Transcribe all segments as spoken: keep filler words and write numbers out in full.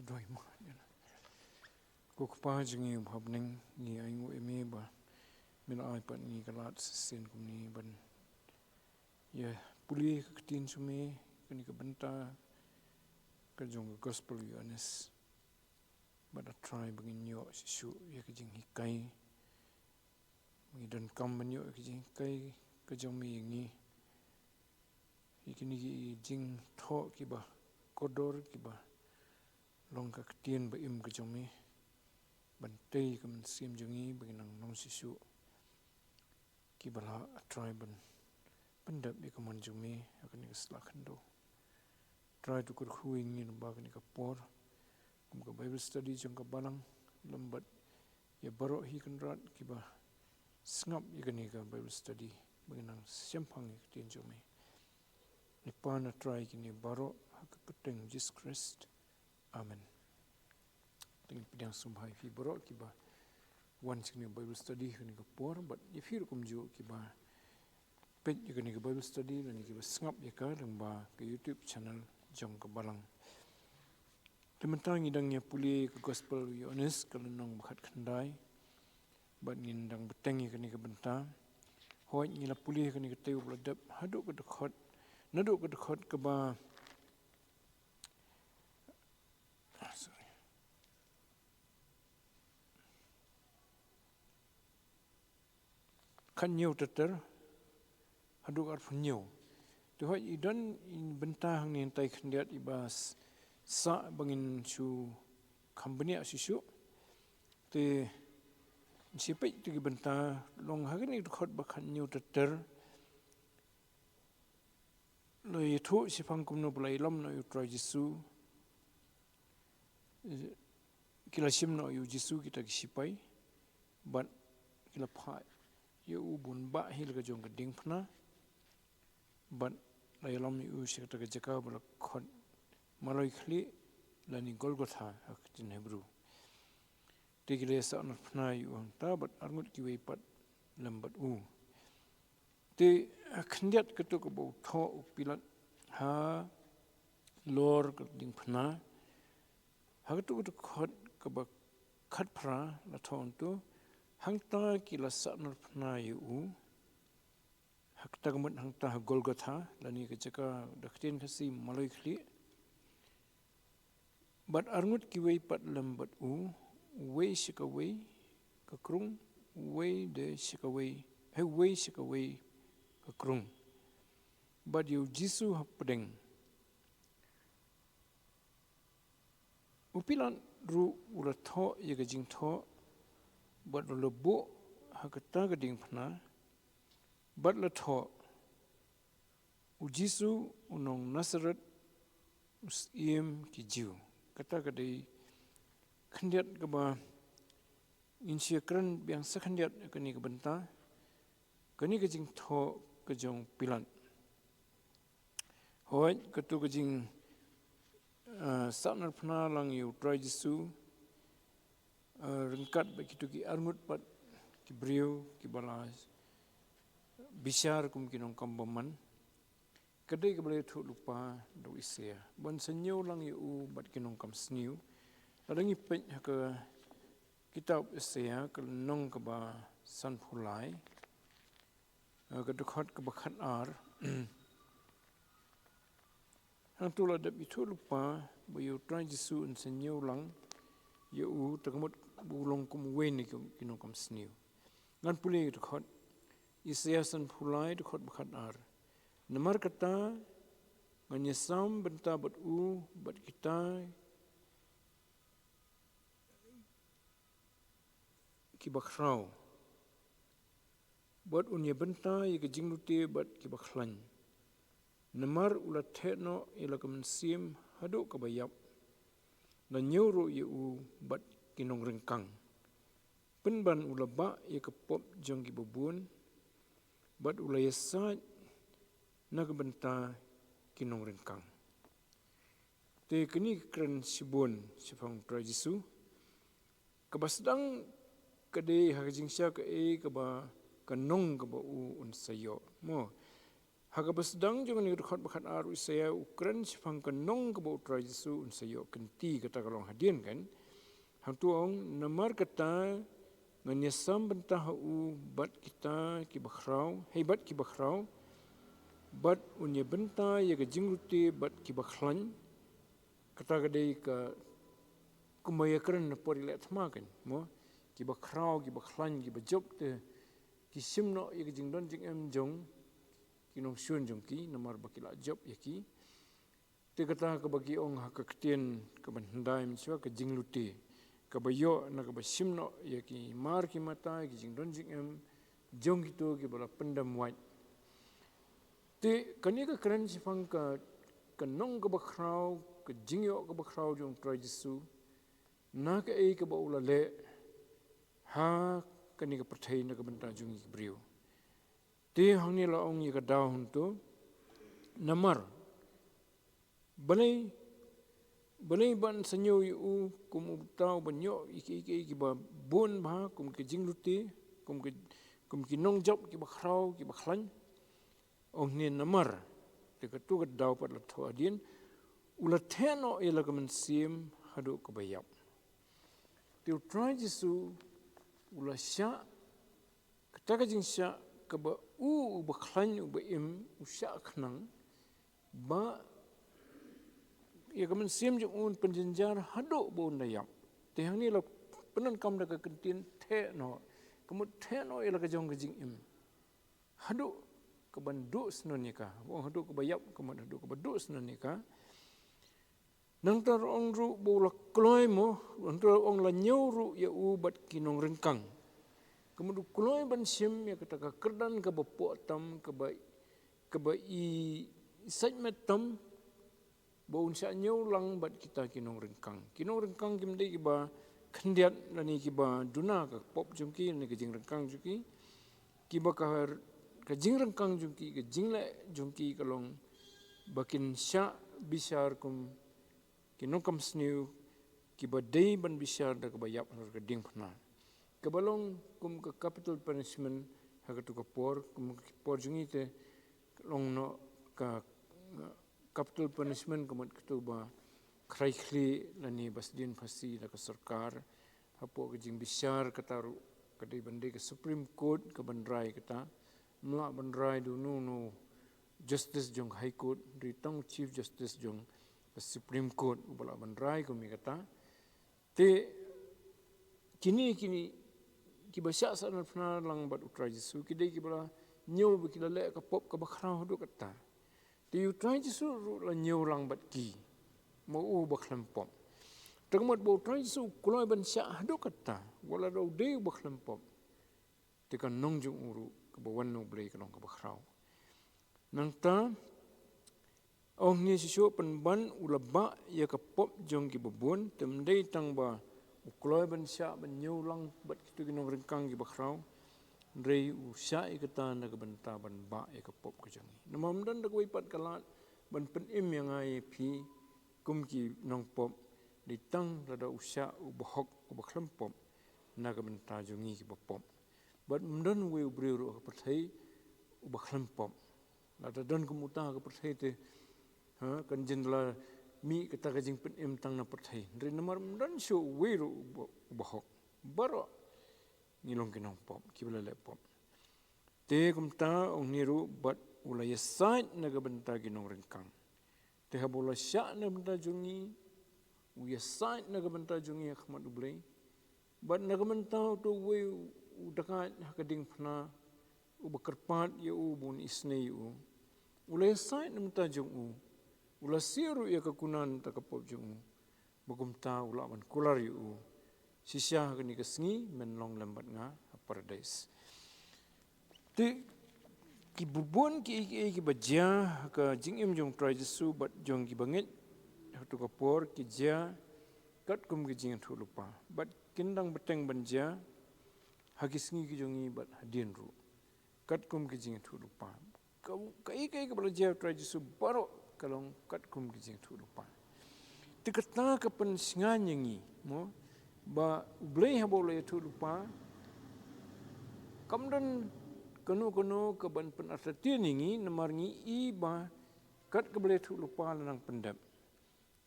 Doi mo. Ko Kpa jong ngi uba ha bneng, ngi ainguh ïa me ba me la ai pat ngi ka lad shisien kumne ban ïa pule ka ktien jong me, kane ka bynta ka jong ka Gospel u Ïoannis. Bad A Trai ba ngin ïoh shisha ïa ka jinghikai. Ngi donkam ban ïoh ïa ka jinghikai ka jong me ïa ngi. Ïa kine ki jingthoh kiba kordor, kiba long ka ktien ba im ka jong me, ban tei ka mynsiem jong ngi ba ngin nang long shisha kiba lah, A Trai, ban pyndep ïa ka mon jong me ha kane ka sla khyndew. Trai, to kyrkhu ïa ngi lyngba kane ka por kum ka Bible study jong ka Balang, lem bad ïa baroh hi Kynrad kiba sngap ïa kane ka Bible study, ba ngin nang shemphang ïa ka ktien jong me. Ngi pan, A Trai, kine baroh ha ka kyrteng Jisu Khrist. Amen. Te ngi pdiang sngewbha ïa phi baroh kiba wan sha kane ka Bible study kane ka por, bad ïa phi ruh kumjuh kiba peit ïa kane ka Bible study lane kiba sngap ïa ka lyngba ka YouTube channel jong ka Balang. Te mynta ngi dang ïa pule ka Gospel u Ïoannis ka lynnong ba khatkhyndai. Bad ngin dang bteng ïa kane ka bynta. Hooid, ngi la pule ïa kane ka tei uba la dep haduh ka dkhot, naduh ka dkhot kaba, ah, sorry, khathynñiew ter ter haduh arphew hynñiew. Te hooid, i don i bynta hangne hangtai khyndiat iba s-, sah ba ngin shu kham bniah shuh shuh. Te shu peit ïa ki bynta, long ha kane ka dkhot ba khathynñiew ter ter. La ïathuh shaphang kumno ba la ïalam noh ïa u Trai Jisu. Ki la shim noh ïa u Jisu kita ki sipai, bad ki la phah ïa u ban bah hi la ka jong ka diengphna, bad la ïalam ïa u sha kata ka jaka ba la khot Maloi Khlieh lane Golgotha ha ka ktien Hebru. Te ki la ïasah narphna ïa u hangta bad arngut kiwei pat lem bad u. Te, eh, khyndiat katto kaba u thoh u Pilat halor ka diengphna, ha katto ka dkhot kaba khatphra la thoh hangto, hangta ki la sah narphna ïa u, ha kata ka mut hangta ha Golgotha, lane ka jaka da ka ktien Khasi Maloi Khlieh. Bad arngut kiwei pat lem bad u, uwei sha kawei ka krung, uwei de sha kawei, hei, uwei sha kawei ka krung. Bad ïa u Jisu hapdeng. U Pilat ruh u la thoh ïa ka jingthoh, bad u la buh ha kata ka diengphna, bad la thoh, U Jisu u nong Nasaret, u syiem ki Jiw. Kata ka dei khyndiat kaba ngin sa ïakren biang sa khyndiat kane ka bynta, kane ka jingthoh ka jong Pilat. Hooid, kato ka jing, eh, sah narphna lang ïa u Trai Jisu, eh, ryngkat bad kito ki arngut bad ki briew kiba la bishar kum ki nongkam bymman. Ka dei kaba la ïathuh lypa da u Isaïah ban sa ñiew lang ïa u bad ki nongkam sniew. Lada ngi peit ha ka kitab Isaïah ka lynnong kaba sanphew lai, eh, ka dkhot kaba khatar. Hangto la dep ïathuh lypa ba ïa u Trai Jisu un sa ñiew lang ïa u, te ka mut ba u long kum uwei na ki, ki nongkam sniew. Ngan pule ïa ka dkhot Isaïah sanphew lai, dkhot ba khatar. Namar kata ngan ïasam bynta bad u bad kita kiba khraw, bad un ïa bynta ïa ka jinglute bad kiba khlaiñ. Namar u la theh noh ïa la ka mynsiem haduh kaba ïap, la ñiew ruh ïa u bad ki nongryngkang. Pynban u la bah ïa ka pop jong kiba bun, bad u la ïasaid na ka bynta ki nongryngkang. Te kane ka kren shibun shaphang u Trai Jisu. Kaba sdang ka dei ha ka jingshisha kaei kaba ka nong kaba u un sa ïoh. Mo. Ha kaba sdang jong kane ka dkhot ba khatar, u Isaïah u kren shaphang ka nong kaba u Trai Jisu un sa ïoh kynti, kata ka long hadien kan. Hangto u ong, namar kata ngan ïasam bynta ha u bad kita kiba khraw, hei bad kiba khraw, bad un ïabynta ïa ka jinglute bad kiba khlaiñ, kata ka dei ka kumba ïakren na por ïaleh thma kan, mo, kiba khraw, kiba khlaiñ, kiba jop te ki shim noh ïa ka jingdon jingem jong ki nongshun jong ki, namar ba ki la jop ïa ki. Te kata kaba ki ong ha ka ktien kaba hyndai mynshuwa, ka jinglute, kaba ïoh na kaba shim noh ïa ki mar ki mata, ïa ki jingdon jingem jong kito kiba la pyndem wait. Te kane ka kren shaphang ka, ka nong kaba khraw, ka jingïoh kaba khraw jong u Trai Jisu na kaei kaba u la leh ha kane ka pyrthei na ka bynta jong ngi ki briew. Te hangne la ong ïa ka daw hangto, namar balei, balei ban sa ñiew ïa u kum uta uban ïoh ïa ki, ïa ki, ïa kiba bun bha, kum ki jinglute, kum ki, kum ki nongjop kiba khraw, kiba khlaiñ. Ong hangne namar, te kato ka daw pat la thoh hadien, u la theh noh ïa la ka mynsiem haduh kaba ïap. Te u Trai Jisu u la shah, kata ka jingshah kaba u, uba khlaiñ, uba im, u shah khnang ba ïa ka mynsiem jong u un pynjynjar haduh ba un da ïap. Te hangne la pyndonkam da ka kyntien theh noh, ka mut theh noh ïa la ka jong ka jingim haduh kaban duh syndon ïa ka. Ba ong haduh kaba ïap, ka mut haduh kaba duh syndon ïa ka. Nangta ruh ong ruh ba u la kloi mo, nangta ruh ong la ñiew ruh ïa u bad ki nongryngkang. Ka mut u kloi ban shim ïa kata ka kyrdan kaba poh tam, kaba, kaba i sait met tam, ba un shah ñiew lang bad kita ki nongryngkang. Ki nongryngkang kim dei kiba khyndiat lane kiba duna ka pop jong ki lane ka jingryngkang jong ki. Kiba ka, ka jingryngkang jong ki, ka jingleh jong ki ka long ba kin shah bishar kum ki nongkam sniew kiba dei ban bishar da kaba ïap halor ka diengphna. Kaba long kum ka capital punishment ha kato ka por, kum ka por jong ngi te long noh ka, uh, capital punishment, ka mut kato ba khrai khlieh lane ba sdien phasi da ka sorkar. Hapoh ka jingbishar kata ruh ka dei ban dei ka Supreme Court kaban rai kata. Ym lah ban rai da uno uno justice jong ka High Court, dei tang Chief Justice jong ka Supreme Court uba lah ban rai kum ïa kata. Te kine, kine kiba shah sahnarphna lang bad u Trai Jisu ki dei kiba la ñiew ba ki la leh ka pop kaba khraw haduh katta. Te u Trai Jisu ruh la ñiew lang bad ki, ma u uba khlem pop. Te ka mut ba u Trai Jisu u kloi ban shah haduh katta, wat la da u dei uba khlem pop. Te ka nong jong u ruh kaba wan na u Blei ka long kaba khraw. Nangta, ong hangne shisha, pynban u la bah ïa ka pop jong kiba bun, te ym dei tang ba u kloi ban shah ban ñiew lang bad kito ki nongryngkang kiba khraw, hynrei u shah ïa kata na ka bynta ban bah ïa ka pop ka jong ngi. Namar ym don da kawei pat ka lad ban pynim ïa nga ïa phi kum ki nongpop, dei tang lada u shah u bahok uba khlem pop na ka bynta jong ngi kiba pop. Bad ym don uwei u briew ruh ha ka pyrthei uba khlem pop. Lada don kum uta ha ka pyrthei te, ha, kan jin la mih kata ka jingpynim tang na pyrthei. Hynrei namar ym don shuh uwei ruh uba, uba hok. Baroh ngi long ki nongpop, kiba la leh pop. Te kumta ong hangne ruh, bad u la ïasaid na ka bynta ki nongryngkang. Te haba u la shah na ka bynta jong ngi, u ïasaid na ka bynta jong ngi ha khmat u Blei. Bad na ka bynta uto uwei u dakaid ha ka diengphna, uba kyrpad ïa u, ba un isynei ïa u, u la ïasaid na ka bynta jong u. U la siew ruh ïa ka kuna na ka bynta ka pop jong u. Ba kumta u lah ban kular ïa u, shisha ha kane ka sngi men long lem bad nga ha Paradais. Te ki bun bun kiei kiei kiba jia ha ka jingim jong u Trai Jisu bad jong kiba ngeit ha kato ka por ki jia katkum ki jingïathuhlypa. Bad kin dang bteng ban jia ha ki sngi ki jong ngi bad hadien ruh, katkum ki jingïathuhlypa. Ka, kaei kaei kaba la jia u Trai Jisu baroh ka long katkum ki jingïathuhlypa. Te kata ka pynshngaiñ ïa ngi, mo, ba u Blei haba u la ïathuhlypa, kam don kano kano ka ban pynartatien ïa ngi, namar ngi i ba kat kaba la ïathuh lypa la nang pyndep.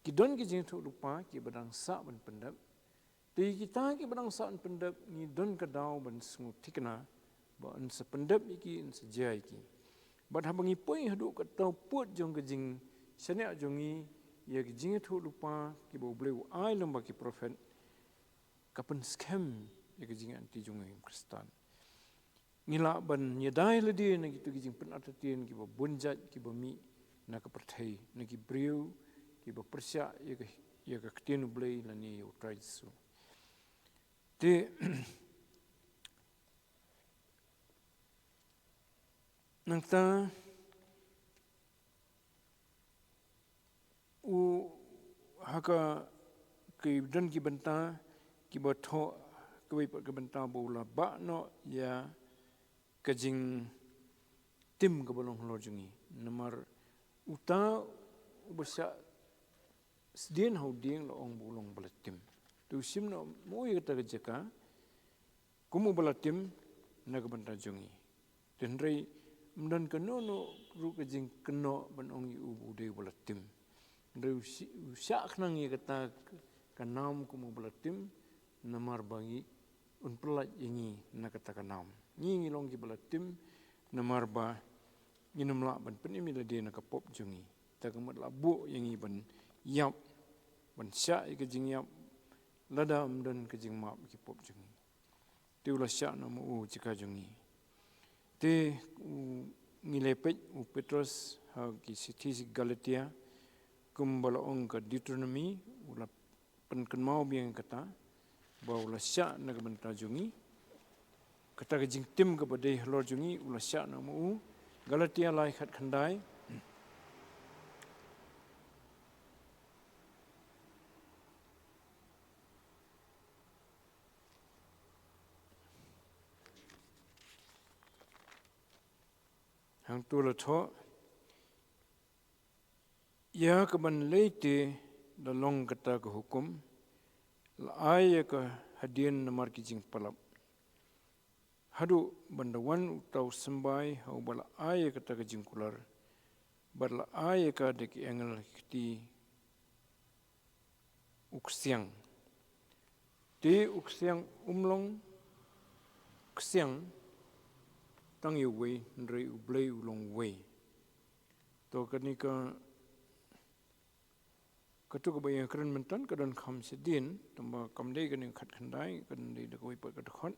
Ki don ki jingïathuh lypa kiba dang sah ban pyndep. Te kita kiba dang sah ban pyndep, ngi don ka daw ban sngewthikna ba yn sa pyndep ïa ki, yn sa jia ïa ki. Bad haba ngi poi haduh katta pud jong ka jingshaniah jong ngi ïa ki jingïathuh lypa kiba U Blei u ai lyngba ki prophet, ka pynskhem ïa ka jingïaid lynti jong ngi kum ki Khristan. Ngi lah ban ïada ïa lade na kito ki jingpynartatien kiba bun jait kiba mih na ka pyrthei, na ki briew kiba pyrshah ïa ka, ïa ka ktien U Blei lane ïa U Trai Jisu. Te nangta u, ha ka, ki don ki bynta kiba thoh, kawei pat ka bynta ba u la bah noh ïa ka jingtim kaba long halor jong ngi. Namar uta uba shah sdien ha u dieng la ong ba u long ba la tim. Te u shim noh mo ïa kata ka jaka kum uba la tim na ka bynta jong ngi. Te hynrei ym don kano kano ruh ka jingkynnoh ban ong ïa u ba u dei uba la tim. Hynrei u shi-, u shah khnang ïa kata ka nam kum uba la tim, namar ba ngi, un pyllait ïa ngi na kata ka nam. Ngi, ngi long kiba la tim, namar ba ngin ym lah ban pynim ïa lade na ka pop jong ngi. Te ka mut la buh ïa ngi ban ïap, ban shah ïa ka jingïap, lada ym don ka jingmap ïa ki pop jong ngi. Te u la shah noh mo u jaka jong ngi. Te u, ngi la peit u Petros ha ki shithi sha ki Galatia, kumba la ong ka Deuteronomy, u la pynkynmaw biang kata, ba u la shah na ka bynta jong ngi. Kata ka jingtim kaba dei halor jong ngi, u la shah noh mo u. Galatia lai khatkhyndai. Hangto la thoh, ïa ka ban lei te la long kata ka hukum, la ai ïa ka hadien namar ki jingpalap. Haduh ban da wan uta u symbai ha uba la ai ïa kata ka jingkular, bad la ai ïa ka da ki angel ha ki kti u ksiang. Te u ksiang um long ksiang tang ïa uwei, hynrei U Blei u long uwei. To kane ka, kato kaba ïakren mynta ka don kham shadien, tangba kam dei kane khatkhyndai, kan dei da kawei pat ka dkhot.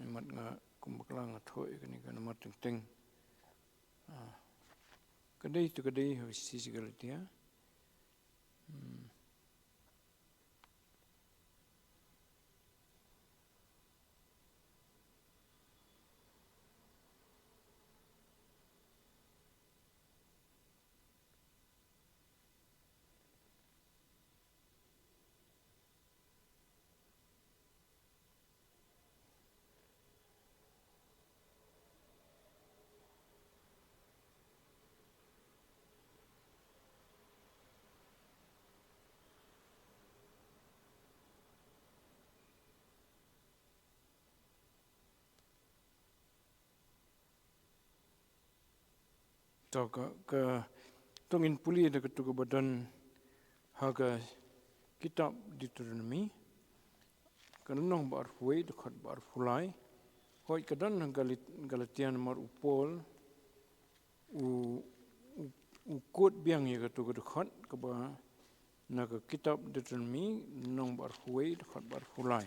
Imat nga kum bakla nga thoh ïa kane ka namar teng teng. Ah. Ka dei to ka dei ha shithi sha ki Galatia. Hmm. To ka, ka, to ngin pule da kato kaba don ha ka kitab Deuteronomy, ka lynnong ba arphew wei, dkhot ba arphew lai. Hooid ka don ha Galit-, Galatia namar u Paul u, u, u quote biang ïa kato ka dkhot kaba na ka kitab Deuteronomy, lynnong ba arphew wei, dkhot ba arphew lai.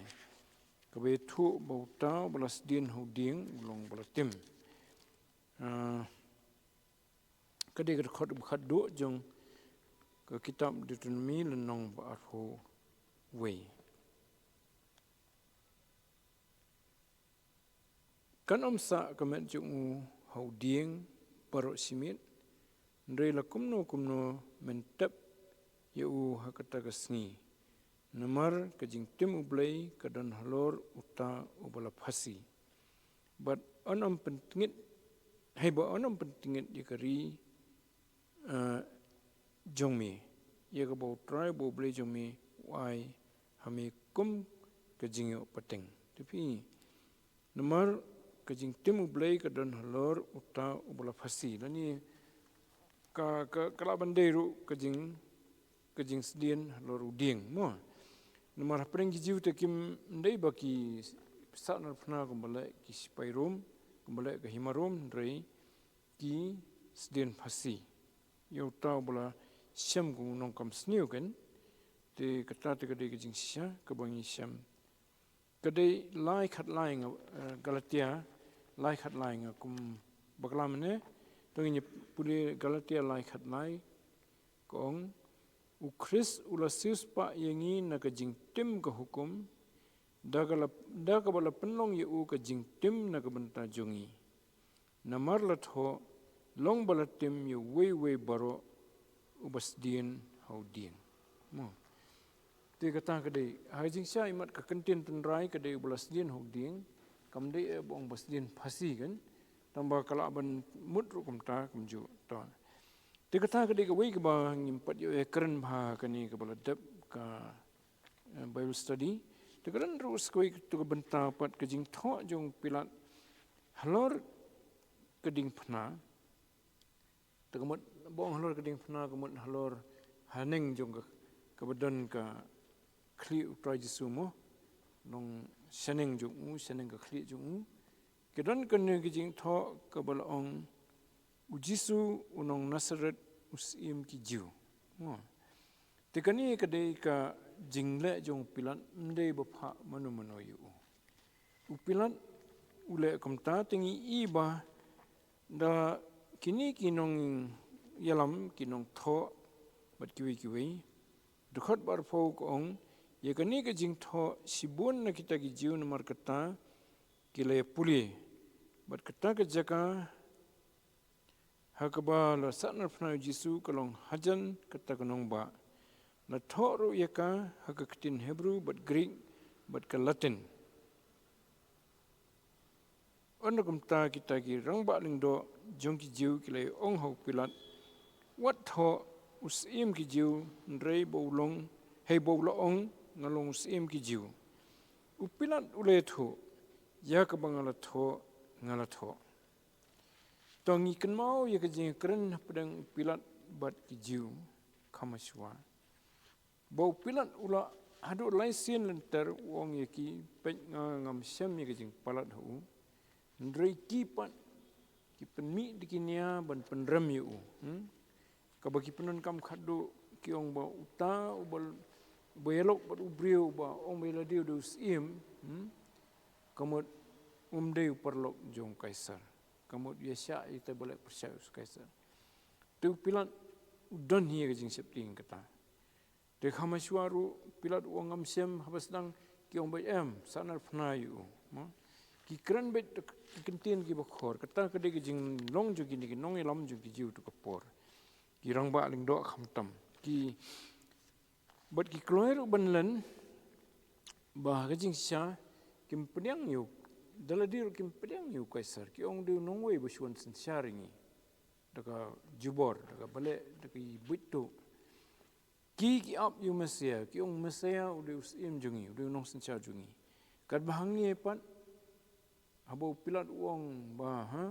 Kaba ïathuh ba uta uba la sdien ha u dieng u long ba la tim. Ah, ka dei ka dkhot ba khatduh jong ka kitab Deuteronomy lynnong ba arphew wei. Kan ym sah ka met jong u ha u dieng baroh shi miet, hynrei la kumno kumno men tep ïa u ha kata ka sngi. Namar ka jingtim U Blei ka don halor uta uba la phasi. Bad yn ym pyntngit, haba yn ym pyntngit ïa ka ri, eh, jong me, ïa kaba U Trai ba U Blei jong me u ai ha me kum ka jingïoh pateng. Te phi, namar ka jingtim U Blei ka don halor uta uba la phasi. Lane ka, ka, ka lah ban dei ruh ka jing, ka jingsdien halor u dieng, mo. Namar hapdeng ki Jiw te kim dei ba ki sahnarphna kumba leh ki sipai Rom, kumba leh ka hima Rom, hynrei ki sdien phasi ïa uta uba la shem kum u nongkam sniew, kan. Te kata te ka dei ka jingshisha kaba ngi shem. Ka dei lai khatlai nga, eh, Galatia lai khatlai, nga kum bakla mynne. To ngin ïa pule Galatia lai khatlai, ka ong: U Khrist u la siewspah ïa ngi na ka jingtim ka hukum, da ka la, da kaba la pynlong ïa u ka jingtim na ka bynta jong ngi. Namar la thoh, long ba la tim ïa uwei uwei baroh uba sdien ha u dieng. Mo. Te kata ka dei, ha ka jingshisha imat ka kyntien tynrai ka dei uba la sdien ha u dieng, kam dei eh ba ong ba sdien phasi, kan. Tangba ka lah ban mut ruh kumta kumjuh. To. Te kata ka dei kawei kaba ngim pat ïoh ïakren bha ha kane kaba la dep ka, eh, Bible study. Te ka don ruh sa kawei katu ka bynta pat, ka jingthoh jong u Pilat halor ka diengphna. Te ka mut ba ong halor ka diengphna, ka mut halor haneng jong ka, kaba don ka khlieh u Trai Jisu, mo. Long shaneng jong u, shaneng ka khlieh jong u. Ka don kane ka jingthoh kaba la ong: U Jisu u nong Nasaret, u Syiem ki Jiw. Mo. Te kane ka dei ka jingleh jong u Pilat, ym dei ba phah mano mano ïa u. U Pilat u leh kumta, te ngi i ba da kine ki nongïalam, ki nongthoh bad kiwei kiwei. Dkhot ba arphew ka ong: Ïa kane ka jingthoh shibun na kita ki Jiw namar kata ki la ïa pule, bad kata ka jaka ha kaba la sahnarphna ïa u Jisu ka long hajan kata ka nongbah. La thoh ruh ïa ka ha ka ktien Hebru bad Grik bad ka Latin. Ynda kumta kita ki rangbah lyngdoh jong ki Jiw ki la ong ha u Pilat: Wat thoh u Syiem ki Jiw, hynrei ba u long, hei ba u la ong: Nga long u Syiem ki Jiw. U Pilat u la ïathuh: Ïa kaba nga la thoh, nga la thoh. To ngi kynmaw ïa ka jingkren hapdeng u Pilat bad ki Jiw, kham shuwa. Ba u Pilat u la haduh lai sien lynter u ong ïa ki: Peit, nga ngam shem ïa ka jingpalat ha u. Hynrei ki pat ki pynmih da ki nia ban pynrem ïa u. Hmm? Kaba ki pyndonkam khadduh ki ong ba uta uba, uba ïalok bad u briew uba ong ba ïa lade u dei u syiem, hmm? Ka mut um dei u paralok jong u Kaisar. Ka mut ïa shah ïa te ba leh pyrshah u Kaisar. Te u Pilat u don hi ïa ka jingsheptieng kata. Te kham shuwa ruh Pilat u ong ngam shem, haba sdang ki ong beit em, sahnarphna ïa u. Mo? Ki kren beit ki kyntien kiba khor, kata ka dei ka jinglong jong kine ki nongïalam jong ki Jiw tu ka por. Ki rangbah lyngdoh khamtam. Ki, bad ki kloi ruh ban len ba ha ka jingshisha kim pdiang ïa u, da lade ruh kim pdiang ïa u Kaisar. Ki ong u dei u nongwei ba shu wan synshar ïa ngi da ka jubor, da kaba leh, da ki buit tuh. Ki, ki ap ïa u Messaïah, ki ong u Messaïah u dei u syiem jong ngi, u dei u nongsynshar jong ngi. Katba hangne pat, haba u Pilat u ong ba, ha,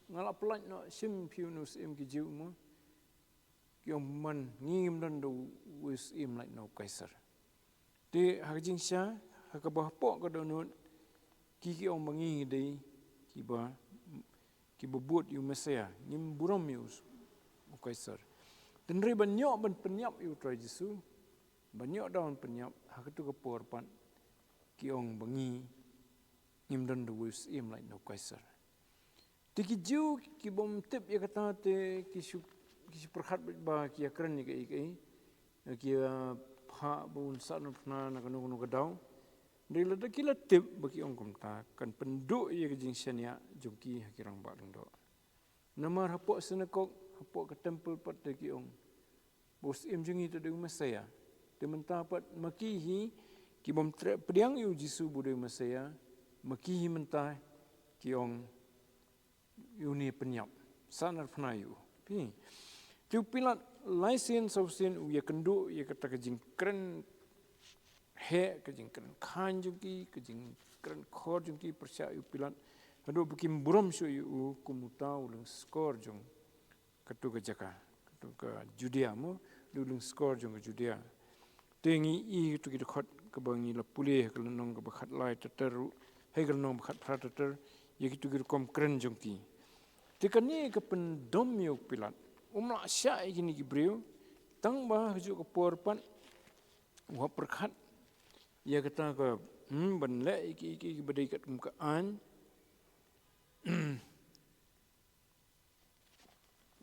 nga la pyllait noh, shim phi une u syiem ki Jiw, mo. Ki ong man ngi ngim don da u syiem lait na u Kaisar. Te ha ka jingshisha, ha kaba hapoh ka dohnud, ki, ki ong ba ngi ngi dei kiba, kiba bud ïa u Messaïah, ngim burom ïa u, u Kaisar. Hynrei ban ïoh ban pynïap ïa u Trai Jisu, ban ïoh da ban pynïap, ha katu ka por pat ki ong ba ngi ngim don da uwei u syiem lait na u Kaisar. Te ki Jiw kibym tip ïa kata te ki shu, ki shu pyrkhat beit ba ki ïakren ïa kaei kaei. Ki ïa phah ba un sahnarphna na kano kano ka daw. Hynrei lada ki la tip ba ki ong kumta, kan pynduh ïa ka jingshaniah jong ki ha ki rangbah lyngdoh. Namar hapoh synagog, hapoh ka temple pat te ki ong ba u syiem jong ngi te dei u Messaïah. Te mynta pat ma ki hi kibym treh pdiang ïa u Jisu ba u dei u Messaïah, ma ki hi mynta ki ong ïa une pynïap, sahnarphna ïa u. Phi. Te u Pilat lai sien saw sien u ïakynduh ïa kata ka jingkren heh, ka jingkren khain jong ki, ka jingkren khor jong ki pyrshah ïa u Pilat, haduh ba kim burom shuh ïa u kum uta u lyngskor jong katu ka jaka, katu ka Judia mo, u lyngskor jong ka Judia. Te ngi i katu ki dkhot kaba ngi la pule ha ka lynnong kaba khatlai tater, ha ka lynnong ba khatphra tater, ïa kitu ki rukom kren jong ki. Te kane ka pyndom ïa u Pilat, um lah shah ïa kine ki briew, tang ba ha kajuh ka por pat, u hap pyrkhat ïa kata ka, hmm, ban leh ïa ki, ïa ki, ïa ki ba dei katkum ka aiñ.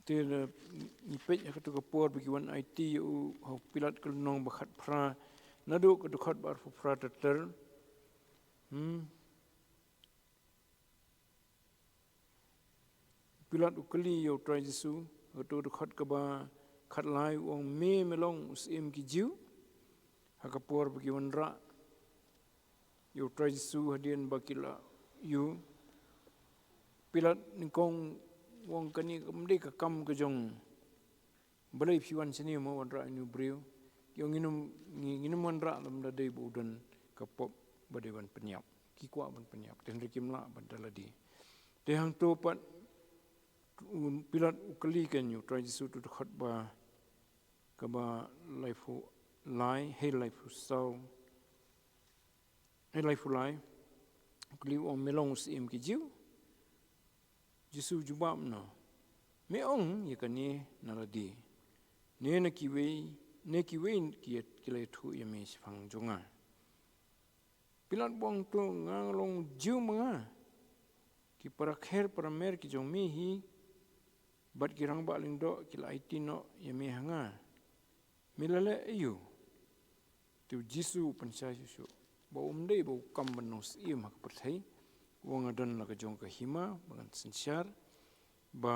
Te, eh, ngi peit ha katu ka por ba ki wan aiti ïa u ha u Pilat ka lynnong ba khatphra, naduh ka dkhot ba arphew phra tater. Hmm. Pilat u kylli ïa u Trai Jisu, ha katu ka dkhot kaba khatlai u ong, me, me long u syiem ki Jiw? Ha ka por ba ki wanrah ïa u Trai Jisu hadien ba ki la ïoh, Pilat nyngkong u ong, kane kam dei ka kam ka jong balei phi wan shane mo wanrah ïa une u briew? Ki ong, ngin ym, ngi, ngin ym wanrah lymda dei ba u don ka pop ba dei ban pynïap. Ki kwah ban pynïap, te hynrei kim lah ban da lade. Te hangto pat u Pilat u kylli kein ïa u Trai Jisu, tu dkhot ba, kaba laiphew lai, hei laiphew saw, hei laiphew lai, u kylli u ong, me long u syiem ki Jiw? Jisu u jubab noh, me ong ïa kane na lade, ne na kiwei, ne kiwei ki, ki la ïathuh ïa me shaphang jong nga. Pilat u ong, to nga long Jiw ma nga? Ki para kher para mer ki jong me hi bad ki rangbah lyngdoh ki la aiti noh ïa me ha nga. Me la leh aïu? Te u Jisu u pynshai shuh shuh ba um dei ba u kam ban long syiem ha ka pyrthei. U ong, nga don la ka jong ka hima ba ngan synshar, ba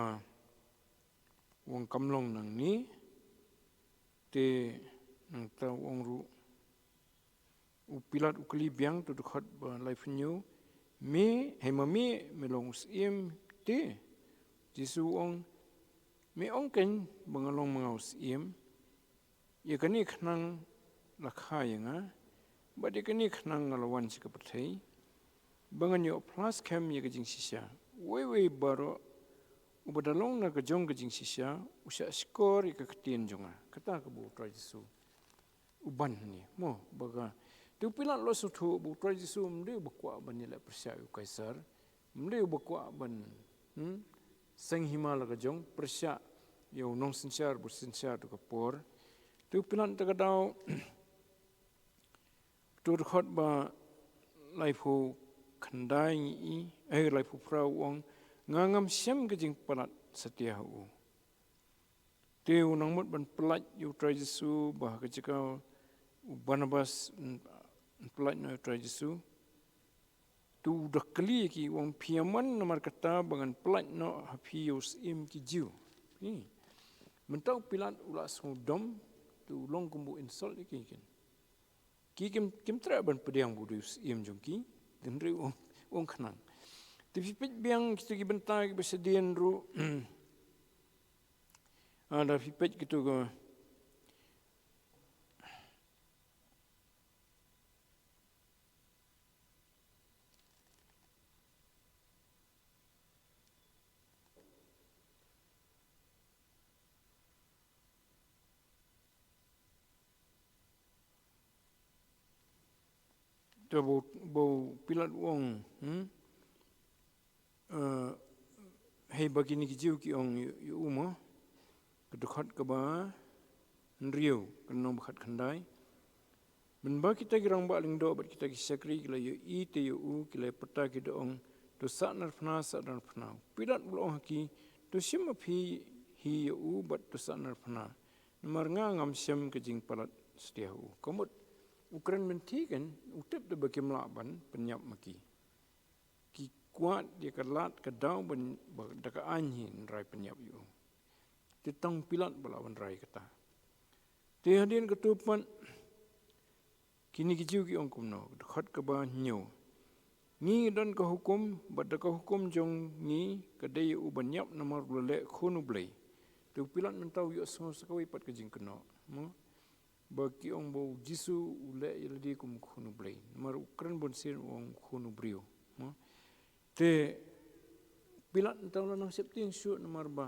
u ong, kam long nangne. Te nangta u ong ruh, u Pilat u kylli biang, tu dkhot ba laiphew hynñiew, me, hei ma me, me long u syiem te? Jisu u ong, me ong kein ba nga long ma nga u syiem. Ïa kane khnang la kha ïa nga, bad ïa kane khnang nga la wan sha ka pyrthei, ba ngan ïoh phla skhem ïa ka jingshisha. Uwei uwei baroh uba da long na ka jong ka jingshisha u shah shkor ïa ka ktien jong nga. Kata kaba u Trai Jisu u ban hangne mo, ba ka, te u Pilat u la sngewthuh ba u Trai Jisu um dei uba kwah ban ïaleh pyrshah ïa u Kaisar, um dei uba kwah ban, hmm, seng hima la ka jong pyrshah ïa u nongsynshar ba u synshar tu ka por. Te u Pilat, ta ka daw, tu dkhot ba laiphew khyndai ngi i, eh, laiphew phra, u ong, nga ngam shem ka jingpalat satia ha u. Te u nang mut ban pyllait ïa u Trai Jisu, ba ha ka jaka u Barnabas, mm, pyllait noh ïa u Trai Jisu. Te u da kylli ïa ki, u ong, phi ïa mon namar kata ba ngan pyllait noh ha phi ïa u syiem ki Jiw? Phi. Mynta u Pilat u la sngewdom, te u long kum u insult ïa ki kein. Ki kim, kim treh ban pdiang ba u dei u syiem jong ki, hynrei u ong, u ong khnang. Te phi peit biang kita ki bynta kiba shadien ruh. Ah, da phi peit kito ka Te ba u, ba u Pilat u ong, hmm? Eh, hei ba kine ki Jiw ki ong ïa, ïa u mo, ka dkhot kaba hynriew, ka lynnong ba khatkhyndai. Mynba kita ki rangbah lyngdoh bad kita ki shakri ki la ïohi te ïa u, ki la pyrta, ki da ong, to sah narphna, sah narphna. U Pilat u la ong ha ki, to shim ma phi hi ïa u bad to sah narphna. Namar nga ngam shem ka jingpalat satia ha u. Ka mut u kren mynta kein, u tip te ba kim lah ban pynïap ma ki. Ki kwah ïa ka lad ka daw ban, ba da ka aiñ hi yn rai pynïap ïa u. Te tang Pilat ba lah ban rai kata. Te hadien kato pat kine ki Jiw ki ong kumno, dkhot kaba hynñiew. Ngi ngi don ka hukum, bad da ka hukum jong ngi ka dei ïa u ban ïap namar u la leh khun U Blei. Te u Pilat mynta u ïohsngew sa kawei pat ka jingkynnoh. Mo? ba ki ong ba u Jisu u leh ïa lade kum u Khun u Blei. Namar u kren bun sien u ong u Khun u briew. Mo? Te Pilat mynta u la nang sheptieng shuh namar ba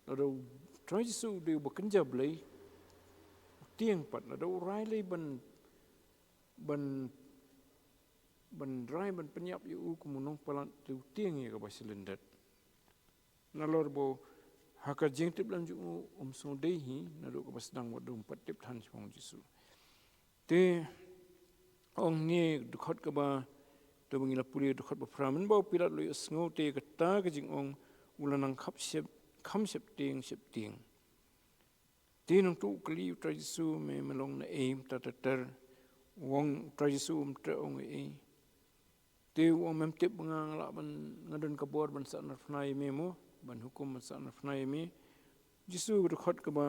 lada u Trai Jisu u dei uba kynja Blei, u tieng pat, lada u rai lei ban, ban, ban rai ban pynïap ïa u kum u nongpalat, te u tieng ïa kaba shlyndet. Nalor ba ha ka jingtip lem jong u um sngewdei hi, naduh kaba sdang, wat um pat tip than shaphang u Jisu. Te ong ne dkhot kaba, te ba ngi la pule dkhot ba phra, mynba u Pilat u la ïohsngew te kata ka jingong, u la nang khap shep, kham sheptieng, sheptieng. Te nangtu u kylli u Trai Jisu, me, me long na ei mynta ter ter? U ong u Trai Jisu um treh ong ei. Te u ong, mem tip ba nga, nga lah ban, nga don ka bor ban sahnarphna ïa me mo, ban hukum ban sahnarphna ïa me? Jisu, dkhot kaba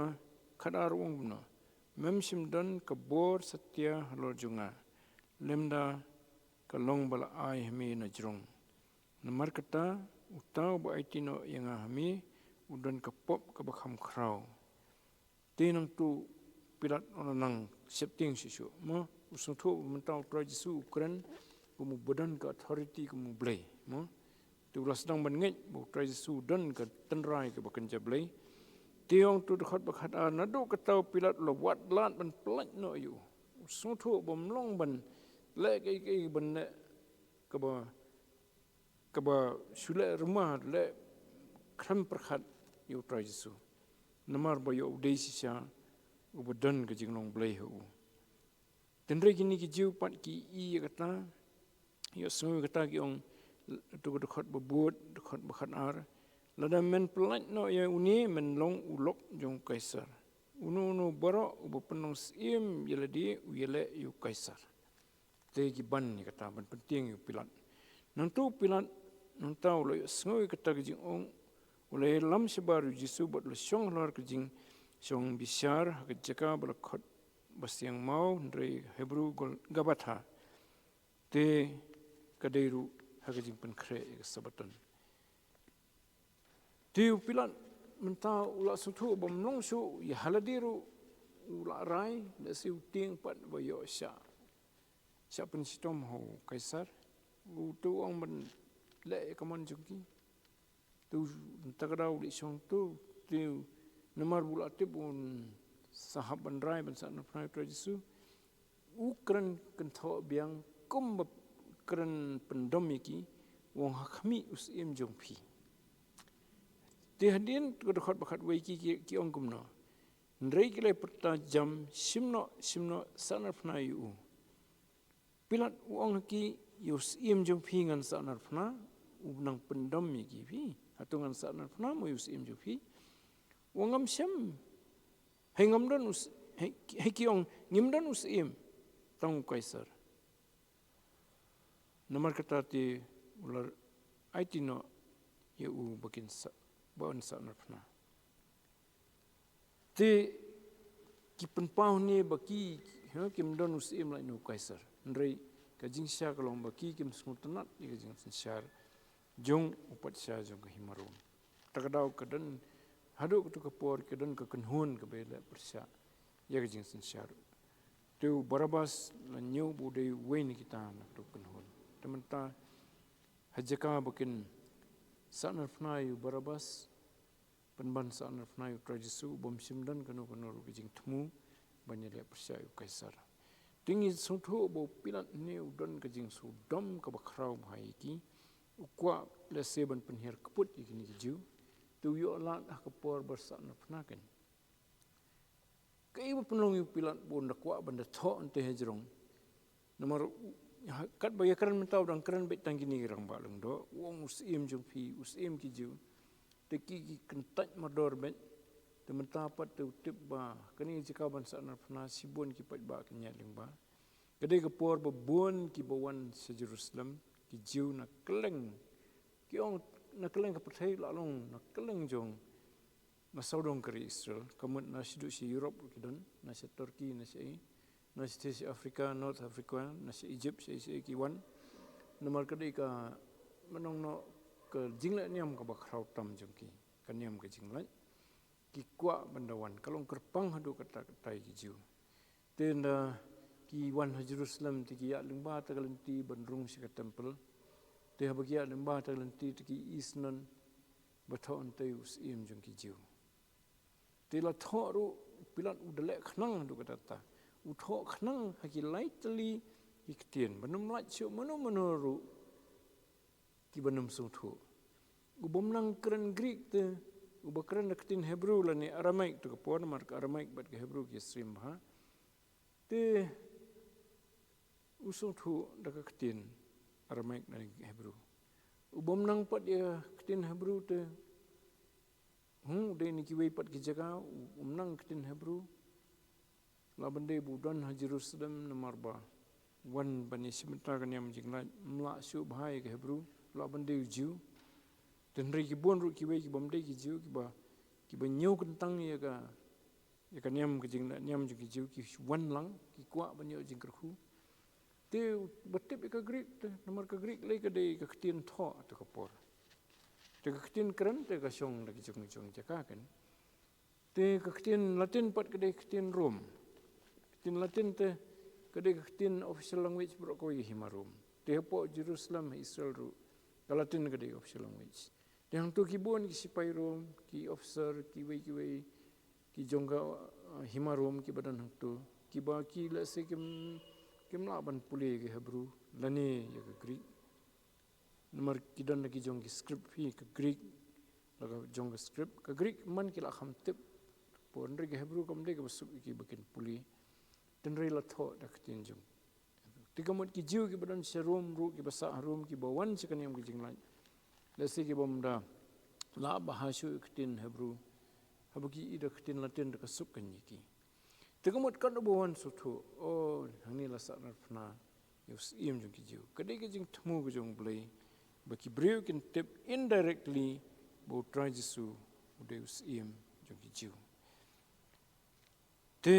khatar u ong kumno? Mem shym don ka bor satia halor jong nga, lymda ka long ba la ai ha me na jrong. Namar kata, uta uba aiti noh ïa nga ha me, u don ka pop kaba kham khraw. Te nangtu Pilat u la nang sheptieng shuh shuh. Mo, u sngewthuh ba mynta u Trai Jisu u kren kum uba don ka authority kum u Blei. Mo, te u la sdang ban ngeit ba u Trai Jisu u don ka tynrai kaba kynja Blei. Te ong tu dkhot ba khatar, naduh kata u Pilat u la wad lad ban pyllait noh ïa u. U sngewthuh ba ym long ban leh kaei kaei ban leh kaba, kaba shu leh rma, leh khlem pyrkhat ïa u Trai Jisu. Namar ba ïoh u dei shisha uba don ka jinglong Blei ha u. Hynrei kine ki Jiw pat ki ïohi ïa kata, ïohsngew ïa kata, ki ong, tu ka dkhot ba bud, dkhot ba khatar, lada men pyllait noh ïa une, men long u lok jong u Kaisar. Uno uno baroh uba pynlong syiem ïa lade u ïaleh ïa u Kaisar. Te ki ban ïa kata ban pyntieng ïa u Pilat. Nangtu u Pilat, nangta u la ïohsngew ïa kata ka jingong, u la ïalam shabar ïa u Jisu bad u la shong halor ka jingshong bishar ha ka jaka ba la khot ba Siangmaw, hynrei Hebru Gol-, Gabatha. Te ka dei ruh ha ka jingpynkhreh ïa ka Sabaton. Te u Pilat mynta u la sngewthuh ba ym long shuh ïa ha lade ruh, u la rai, lehse u tieng pat ba ïoh shah, shah pynshitom ha u Kaisar. U tu ong ban leh ïa ka mon jong ki. Tu mynta ka daw u la shong tu, tu namar ba u la tip un sa hap ban rai ban sahnarphna ïa u Trai Jisu. U kren kynthoh biang kumba kren pyndom ïa ki, u ong, ha khmih u syiem jong phi. Te hadien ka dkhot ba khatwei ki, ki, ki ong kumno? Hynrei ki la pyrta jam, shim noh, shim noh, sahnarphna ïa u. Pilat u ong ha ki, ïa u syiem jong phi ngan sahnarphna? U nang pyndom ïa ki, phi, hato ngan sahnarphna mo ïa u syiem jong phi? U ong, ngam shem. Hei ngam don u s-, hei, hei ki ong, ngim don u syiem, tang u Kaisar. Namar kata te u la aiti noh ïa u ba kin sa-, ba un sahnarphna. Te ki pynpaw ne ba ki, ha, kim don u syiem lait na u Kaisar. Hynrei ka jingshisha ka long ba ki kim sngewtynnat ïa ka jingsynshar jong u patsha jong ka hima Rom. Ta ka daw ka don, haduh kato ka por ka don ka kynhun kaba ïaleh pyrshah ïa ka jingsynshar. Te u Barabas la ñiew ba u dei uwei na kita na kato ka kynhun. Te mynta ha jaka ba kin sahnarphna ïa u Barabas, pynban sahnarphna ïa u Trai Jisu, bym shym don kano kano ruh ka jingthmu ban ïaleh pyrshah ïa u Kaisar. Te ngi sngewthuh ba u Pilat ne u don ka jingsngewdom kaba khraw bha ïa ki, u kwah lehse ban pynhiar kput ïa kine ki Jiw, te u ïoh lad ha ka por ba sahnarphna kein. Kaei ba pynlong ïa u Pilat ba un da kwah ban da thoh hangtei hajrong? Namar u, ha, katba ïakren mynta u dang kren beit tang kine ki rangbah lyngdoh, u ong u syiem jong phi, u syiem ki Jiw. Te ki, ki kyntait mardor beit. Te mynta pat te u tip ba kane ka jaka ban sahnarphna shibun ki paidbah kin ïaid lyngba. Ka dei ka por ba bun kiba wan sha Jerusalem, ki Jiw na kylleng, ki ong na kylleng ka pyrthei, la long na kylleng jong na sawdong ka ri Israel, ka mut na shaduh sha Europe ruh ki don, na sha Turkey, na sha i, na shatei sha Africa, North Africa, na sha Egypt, sha i, sha i ki wan. Namar ka dei ka, mynno, ka jingleh niam kaba khraw tam jong ki, ka niam ka jingleh. Ki kwah ban da wan, ka long kyrpang haduh katta katta ïa ki Jiw. Te ynda ki wan ha Jerusalem te ki ïaid lyngba ta ka lynti ban rung sha ka temple. Te haba ki ïaid lyngba ta ka lynti te ki ïohi snon ba thoh hangtei u syiem jong ki Jiw. Te la thoh ruh, Pilat u da leh khnang haduh katta katta. U thoh khnang ha ki lai tylli ki ktien ban ym lait shuh mano mano ruh kiba nym sngewthuh. U bym nang kren Greek te, uba kren da ka ktien Hebrew lane Aramaic, to ka por namar ka Aramaic bad ka Hebrew ki ïasyriem bha. Te u sngewthuh da ka ktien Aramaic lane Hebrew. U bym nang pat ïa ka ktien Hebrew te, hmm, u dei na kiwei pat ki jaka, u, um nang ka ktien Hebrew. Lah ban dei ba u don ha Jerusalem namar ba wan ban ïashim bynta ka niam jinglait, ym lah shuh bha ïa ka Hebrew, lah ban dei u Jiw. Te hynrei ki bun ruh kiwei ki bym dei ki Jiw, kiba, kiba ñiew kyntang ïa ka, ïa ka niam ka jinglait, niam jong ki Jiw, ki wan lang, ki kwah ban ïoh jingkyrkhu. Te uba tip ïa ka Greek te, namar ka Greek lei ka dei ka ktien thoh ha ta ka por. Te ka ktien kren te ka shong da ki jong jong jaka kan. Te ka ktien Latin pat ka dei ka ktien Rom. Ktien Latin te ka dei ka ktien official language baroh kawei ha hima Rom. Te hapoh Jerusalem ha Israel ruh ka Latin ka dei official language. Te hangto ki bun ki sipai Rom, ki officer, kiwei kiwei, ki jong ka, uh, hima Rom kiba don hangto, kiba ki lehse kim, kim lah ban pule ïa ka Hebrew lane ïa ka Greek. Namar ki don da ki jong ki script hi, ka Greek la ka jong ka script, ka Greek man ki la kham tip. Por hynrei ka Hebrew kam dei kaba suk ïa ki ba kin pule. Te hynrei la thoh da ka ktien jong. Te ka mut ki Jiw kiba don sha Rom ruh, kiba sah ha Rom, kiba wan sha ka niam ka jinglait, lehse ki bym da lah bha shuh ïa ka ktien Hebrew, haba ki ïohi da ka ktien Latin te ka suk kan ïa ki. Te ka mut katno ba wan sngewthuh, oh, hangne la sahnarphna ïa u syiem jong ki Jiw. Ka dei ka jingthmu ka jong U Blei ba ki briew kin tip indirectly ba U Trai Jisu u dei u syiem jong ki Jiw. Te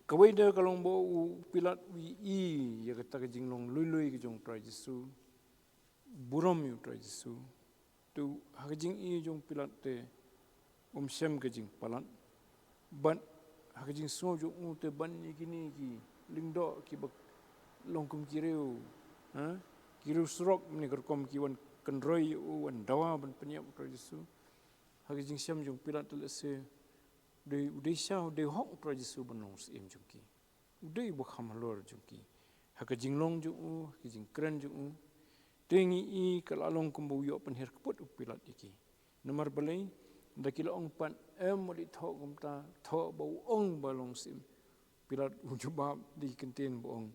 kawei de ka long ba u Pilat u ïohi ïa kata ka jinglong lui lui ka jong U Trai Jisu, burom ïa U Trai Jisu. Te ha ka jingïohi jong u Pilat te um shem ka jingpalat. Bad ha ka jingsngew jong u te ban ïa kine ki lyngdoh kiba long kum ki riew, ha? Ki riew surok, mane ka rukom ki wan kynroi ïa u, wan dawa ban pynïap U Trai Jisu. Ha ka jingshem jong u Pilat te lehse u dei, u dei shisha, u dei hok U Trai Jisu ban long u syiem jong ki. U dei uba kham halor jong ki ha ka jinglong jong u, ha ka jingkren jong u. Te ngi i ka la long kumba u ïoh pynhiar kput u Pilat ïa ki. Namar balei? Da ki la ong pat, em, wat leit thoh kumta, thoh ba u ong ba long syiem. Pilat u jubab da ki kyntien ba ong,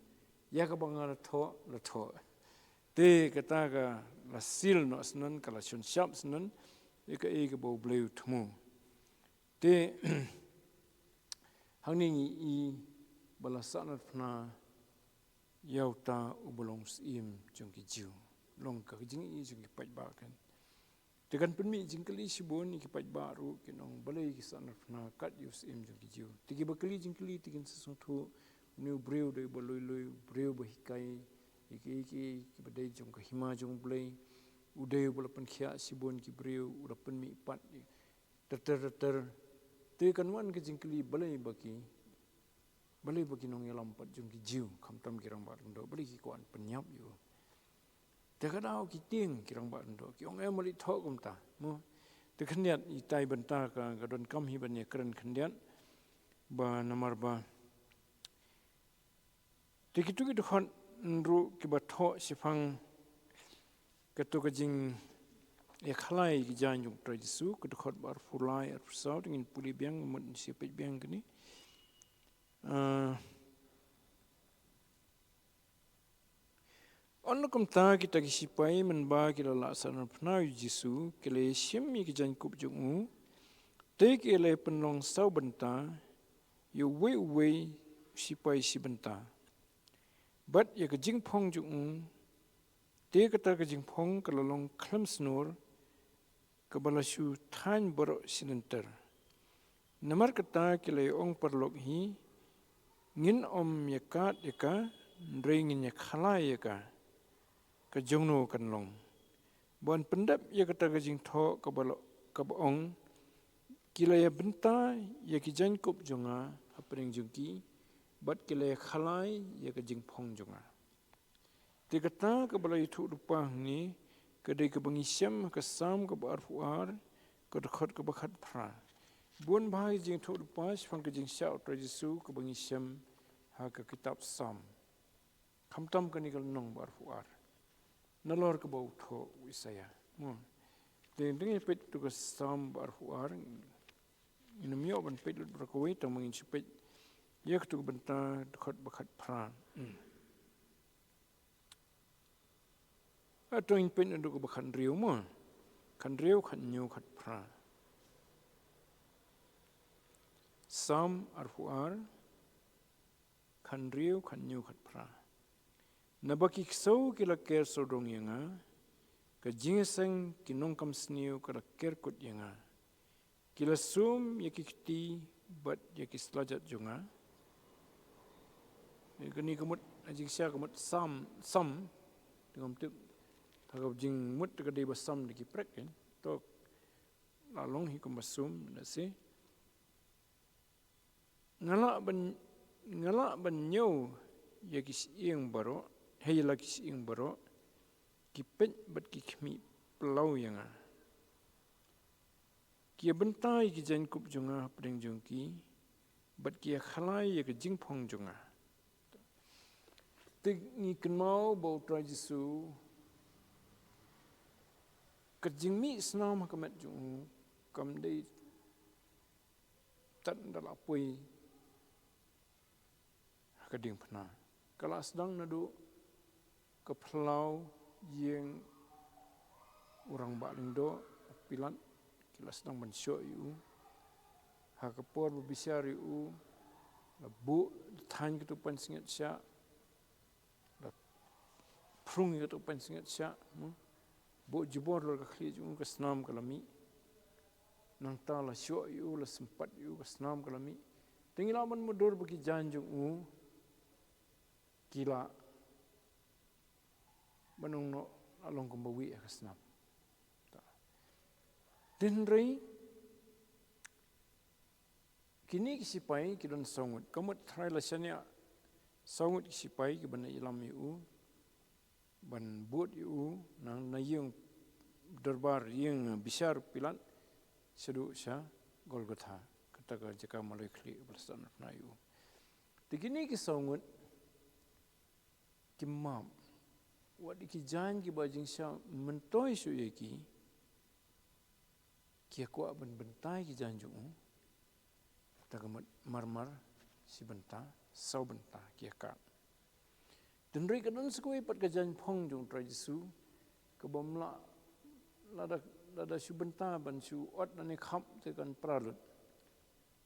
ïa kaba nga la thoh, la thoh. Te kata ka la seal noh shen, ka la shon shap shen ïa kaei kaba U Blei u thmu. Te hangne ngi i ba la sahnarphna ïa uta uba long syiem jong ki Jiw. Long ka jingïohi jong ki paidbah kan. Te kan pynmih jingkylli shibun ïa ki paidbah ruh, kin ong balei ki sahnarphna kat ïa u syiem jong ki Jiw. Te kiba kylli jingkylli te kin sa sngewthuh, une u briew u dei uba lui lui, u briew ba hikai ïa ki, ïa ki, kiba dei jong ka hima jong U Blei. U dei uba la pynkhiah shibun ki briew, u la pynmih pat ter ter ter ter. Te kan wan ka jingkylli balei ba ki, balei ba ki nongïalam pat jong ki Jiw, khamtam ki rangbah lyngdoh, balei ki kwah ban pynïap ïa u. Te ka daw ki tieng ki rangbah lyngdoh, ki ong, em, wat leit thoh kumta, mo. Te khyndiat, itai bynta ka, ka donkam hi ban ïakren khyndiat, ba namar ba te kito ki dkhot ruh kiba thoh shaphang kato ka jingïakhalai ki jaiñ jong U Trai Jisu, ka dkhot ba arphew lai, arphew saw, te ngin pule biang, mut ngin sa peit biang kane. Ah, ynda kumta kita ki sipai mynba ki la lah sahnarphna ïa U Jisu, ki la ïashim ïa ki jaiñkup jong u, te ki la pynlong saw bynta, ïa uwei uwei u sipai shi bynta. Bad ïa ka jingphong jong u, te kata ka jingphong ka la long khlem snor, kaba la shu thaiñ baroh shi lynter. Namar kata ki la ïa ong paralok hi, ngin ym ïakad ïa ka, hynrei ngin ïakhalai ïa ka, ka jongno kan long. Ban pyndep ïa kata ka jingthoh kaba la, kaba ong, ki la ïa bynta ïa ki jaiñkup jong nga hapdeng jong ki, bad ki la ïakhalai ïa ka jingphong jong nga. Te kata kaba la ïathuh lypa hangne ka dei kaba ngi shem ha ka Salm kaba arphew ar, ka dkhot kaba khatphra. Bun bah ki jingïathuh lypa shaphang ka jingshah U Trai Jisu kaba ngi shem ha ka kitab Salm. Khamtam kane ka lynnong ba arphew ar, nalor kaba u thoh u Isaïah. Mo. Te ngin peit tu ka Salm ba arphew ar, ngin ym ïoh ban peit lut baroh kawei, tang ba ngin shu peit ïa katu ka bynta, dkhot ba khatphra. Hmm. Hato ngin peit naduh kaba khathynriew mo. Khathynriew, khathynñiew, khatphra. Salm arphew ar, khathynriew, khathynñiew, khatphra. Naba ki ksew ki la ker sawdong ïa nga, ka jingïaseng ki nongkam sniew ka la ker kut ïa nga. Ki la sum ïa ki kti bad ïa ki slajat jong nga. Ïa kane ka mut, ka jingshisha ka mut Salm, Salm, te ngam tip, ha ka jingmut ka dei ba Salm da ki prek, eh. To la long hi kumba sum, lehse. Nga lah ban, nga lah ban ñiew ïa ki shyieng baroh, hei, ïa la ki shyieng baroh, ki peit bad ki khmih phyllaw ïa nga. Ki ïa bynta ïa ki jaiñkup jong nga hapdeng jong ki, bad ki ïa khalai ïa ka jingphong jong nga. Te ngi kynmaw ba U Trai Jisu, ka jingmih snam ha ka met jong u kam dei tad ynda la poi ha ka diengphna. Ka la sdang naduh ka phyllaw ïing u rangbah lyngdoh, u Pilat, ki la sdang ban shoh ïa u. Ha ka por ba bishar ïa u, la buh, la thaiñ katu pansngiat shah, la phrung ïa katu pansngiat shah, mo. Buh jubor halor ka khlieh jong u, ka snam ka la mih. Nangta la shoh ïa u, la sympat ïa u, ka snam ka la mih. Te ngi lah ban mutdur ba ki jaiñ jong u ki lah ban ong noh, la long kumba wih ha ka snam. Te hynrei kine ki sipai ki don saw ngut. Ka mut tharai la shaniah saw ngut ki sipai kiban ïalam ïa u, ban bud ïa u na, na ïing dorbar, ïing bishar Pilat, shaduh sha Golgotha, kata ka jaka maloi khlieh ba la sdang ban pynïaid ïa u. Te kine ki saw ngut ki map, wat ïa ki jaiñ kiba jingshisha myntoi shuh ïa ki, ki ïa kwah ban bynta ïa ki jaiñ jong u. Kata ka mut marmar shi bynta, saw bynta ki ïa kah. Te hynrei ka don sa kawei pat ka jaiñphong jong U Trai Jisu, kaba ym lah lada, lada shu bynta ban shu ot nangne khap te kan pra lut.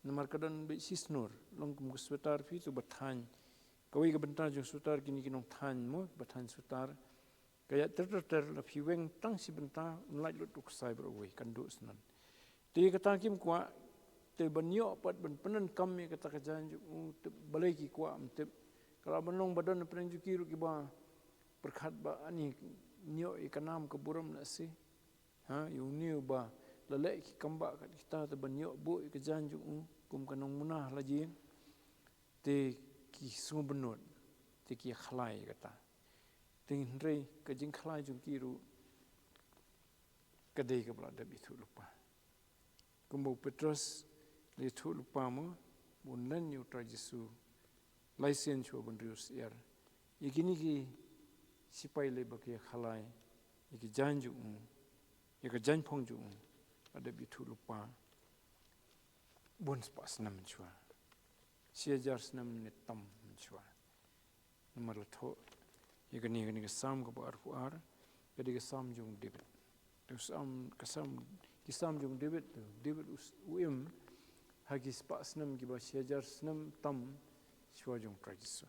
Namar ka don beit shi snor, long kum ka sweater phi, tu ba thaiñ. Kawei ka bynta jong sweater, kine ki nongthaiñ mo, ba thaiñ sweater. Ka ïaid ter ter ter, la phi weng tang shi bynta, ym lait lut u ksai baroh kawei, kan duh sngewbha. Te kata kim kwah, te ban ïoh pat ban pyndonkam ïa kata ka jaiñ jong u, te balei ki kwah, ym tip. Ka lah ban long ba don hapdeng jong ki ruh kiba pyrkhat ba ani ïoh ïa ka nam ka burom lehse. Ha, ïa une uba la leh ki kam ba kat kita, te ban ïoh buh ïa ka jaiñ jong u kum ka nongmuna ha la jing. Te ki sngewbynnud, te ki ïa khlaiñ ïa kata. Te hynrei ka jingkhlaiñ jong ki ruh ka dei kaba la dep ïathuh lypa. Kumba u Petros la ïathuh lypa mo, ba un len ïa U Trai Jisu lai sien shuwa ban riewsyiar. Ïa kine ki sipai lei ba ki ïa khlaiñ ïa ki jaiñ jong u, ïa ka jaiñphong jong u, la dep ïathuh lypa bun spah snem mynshuwa. Shi hajar snem ne tam mynshuwa. Namar la thoh ïa kane, kane ka Salm kaba arphew ar, ka dei ka Salm jong u David. Ka Salm, ka Salm, ki Salm jong u David, David u, u im ha ki spah snem kiba shi hajar snem tam shuwa jong U Trai Jisu.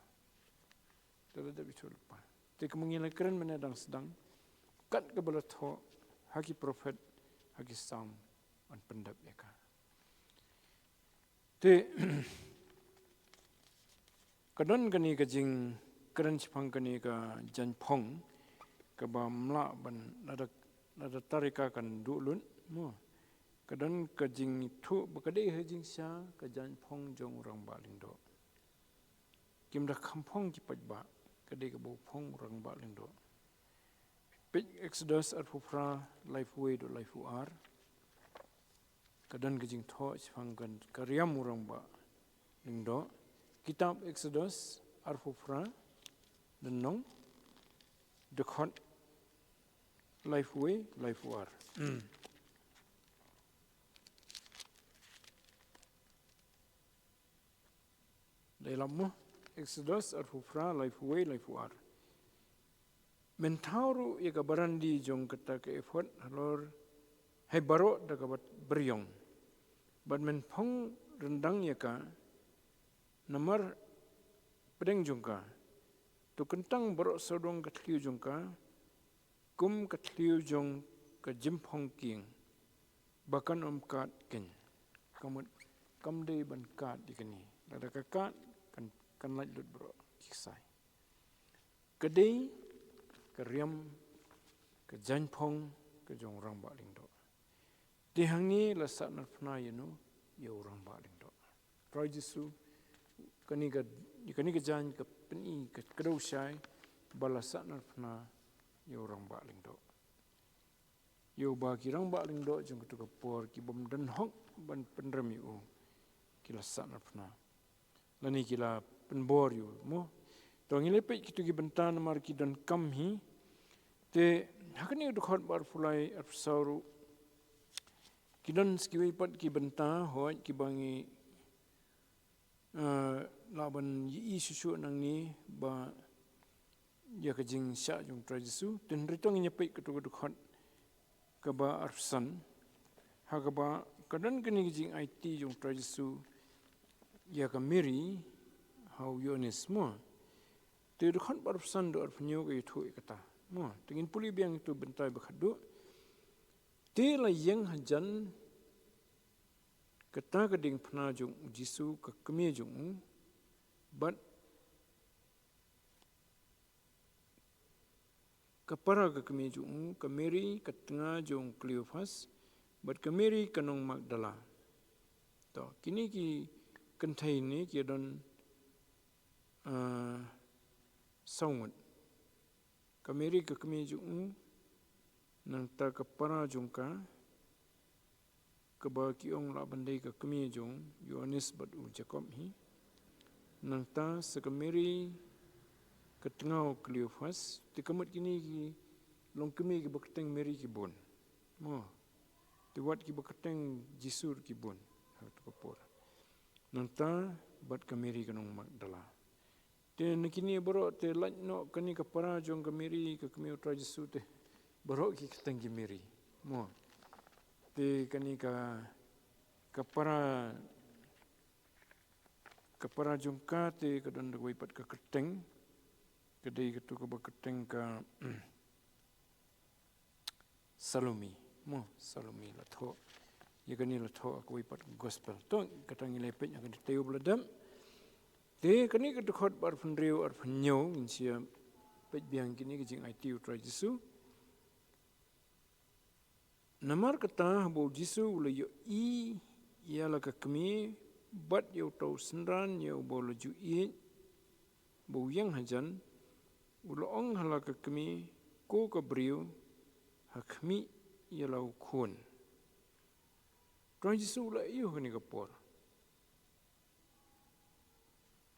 Te la dep ïathuh lypa. Te kumba ngi la kren mynne dang sdang, kat kaba la thoh ha ki prophet, ha ki Salm, ban pyndep ïa ka. Te ka don kane ka jingkren shaphang kane ka jaiñphong kaba ym lah ban, lada, lada tari ka kan duh lut mo. Ka don ka jingïathuh ba ka dei ha jingshisha ka jaiñphong jong u rangbah lyngdoh. Kim da kham phong ki paidbah, ka dei kaba phong u rangbah lyngdoh. Peit Exodus arphew phra, laiphew wei haduh laiphew ar. Ka don ka jingthoh shaphang ka riam u rangbah lyngdoh. Kitab Exodus arphew phra, lynnong, dkhot laiphew wei, laiphew ar. Dei lap mo, Exodus arphew phra, laiphew wei, laiphew ar. Men thaw ruh ïa ka barandi jong kata ka ephod halor, hei baroh da kaba byrïong. Bad men phong ryndang ïa ka namar pdeng jong ka. To kyntang baroh sawdong ka thliew jong ka, kum ka thliew jong ka jingphong kieng, ba kan ym kad keiñ. Ka mut kam dei ban kad ïa kane. Lada ka kad, kan, kan lait lut baroh ki ksai. Ka dei ka riam, ka jaiñphong ka jong u rangbah lyngdoh. Te hangne la sahnarphna ïa no, ïa u rangbah lyngdoh. Trai Jisu, kane ka, kane ka jaiñ ka pyni ka kdew shai ba la sahnarphna ïa u rangbah lyngdoh. Ïa uba ki rangbah lyngdoh jong katu ka por ki bym don hok ban pynrem ïa u, ki la sahnarphna. Lane ki la pynbor ïa u mo. To ngin leit peit kitu ki bynta namar ki donkam hi. Te ha kane ka dkhot ba arphew lai, arphew saw ruh, ki don sa kiwei pat ki bynta, hooid, kiba ngi, eh, lah ban ïohi shuh shuh nangne ba ïa ka jingshah jong u Trai Jisu. Te hynrei to ngin ïa peit katu ka dkhot kaba arphew san, ha kaba ka don kane ka jingaiti jong u Trai Jisu ïa ka Mary ha u Ïoannis mo. Te dkhot ba arphew san haduh arphew hynñiew ka ïathuh ïa kata mo. Te ngin pule biang ïa katu ka bynta ba khatduh. Te la ïeng hajan kata ka diengphna jong u Jisu, ka kmie jong u, bad ka para ka kmie jong u, ka Mary ka tnga jong u Kleophas, bad ka Mary ka nong Magdala. To, kine ki kynthei ne ki don, ah, saw ngut. Ka Mary ka kmie jong u, nangta ka para jong ka, kaba ki ong lah ban dei ka kmie jong u Ïoannis bad u Jakob hi. Nangta sa ka Mary ka tnga u Kleophas, te ka mut kine ki longkmie kiba kyrteng Mary ki bun. Mo. Te wat kiba kyrteng Jisu ki bun ha katu ka por. Nangta bad ka Mary ka nong Magdala. Te na kine baroh te lait noh kane ka para jong ka Mary, ka kmie u Trai Jisu te. Baroh ki kyrteng ki Mary. Mo. Te kane ka, ka para, ka para jong ka te ka don da kawei pat ka kyrteng. Ka dei katu kaba kyrteng ka Salome, mo, Salome la thoh. Ïa kane la thoh ha kawei pat gospel. To, kata ngin leit peit ha kane taïew ba la dep. Te kane ka dkhot ba arphew hynriew, arphew hynñiew, ngin sa ïa peit biang kine ki jingaiti u Trai Jisu. Namar kata haba u Jisu u la ïohi ïa la ka kmie, bad ïa uta u synran ïa uba u la ju ïeit, ba u ïeng hajan, u la ong ha la ka kmie, ko ka briew, ha khmih ïa la u khun. Trai Jisu u la ïoh kane ka por.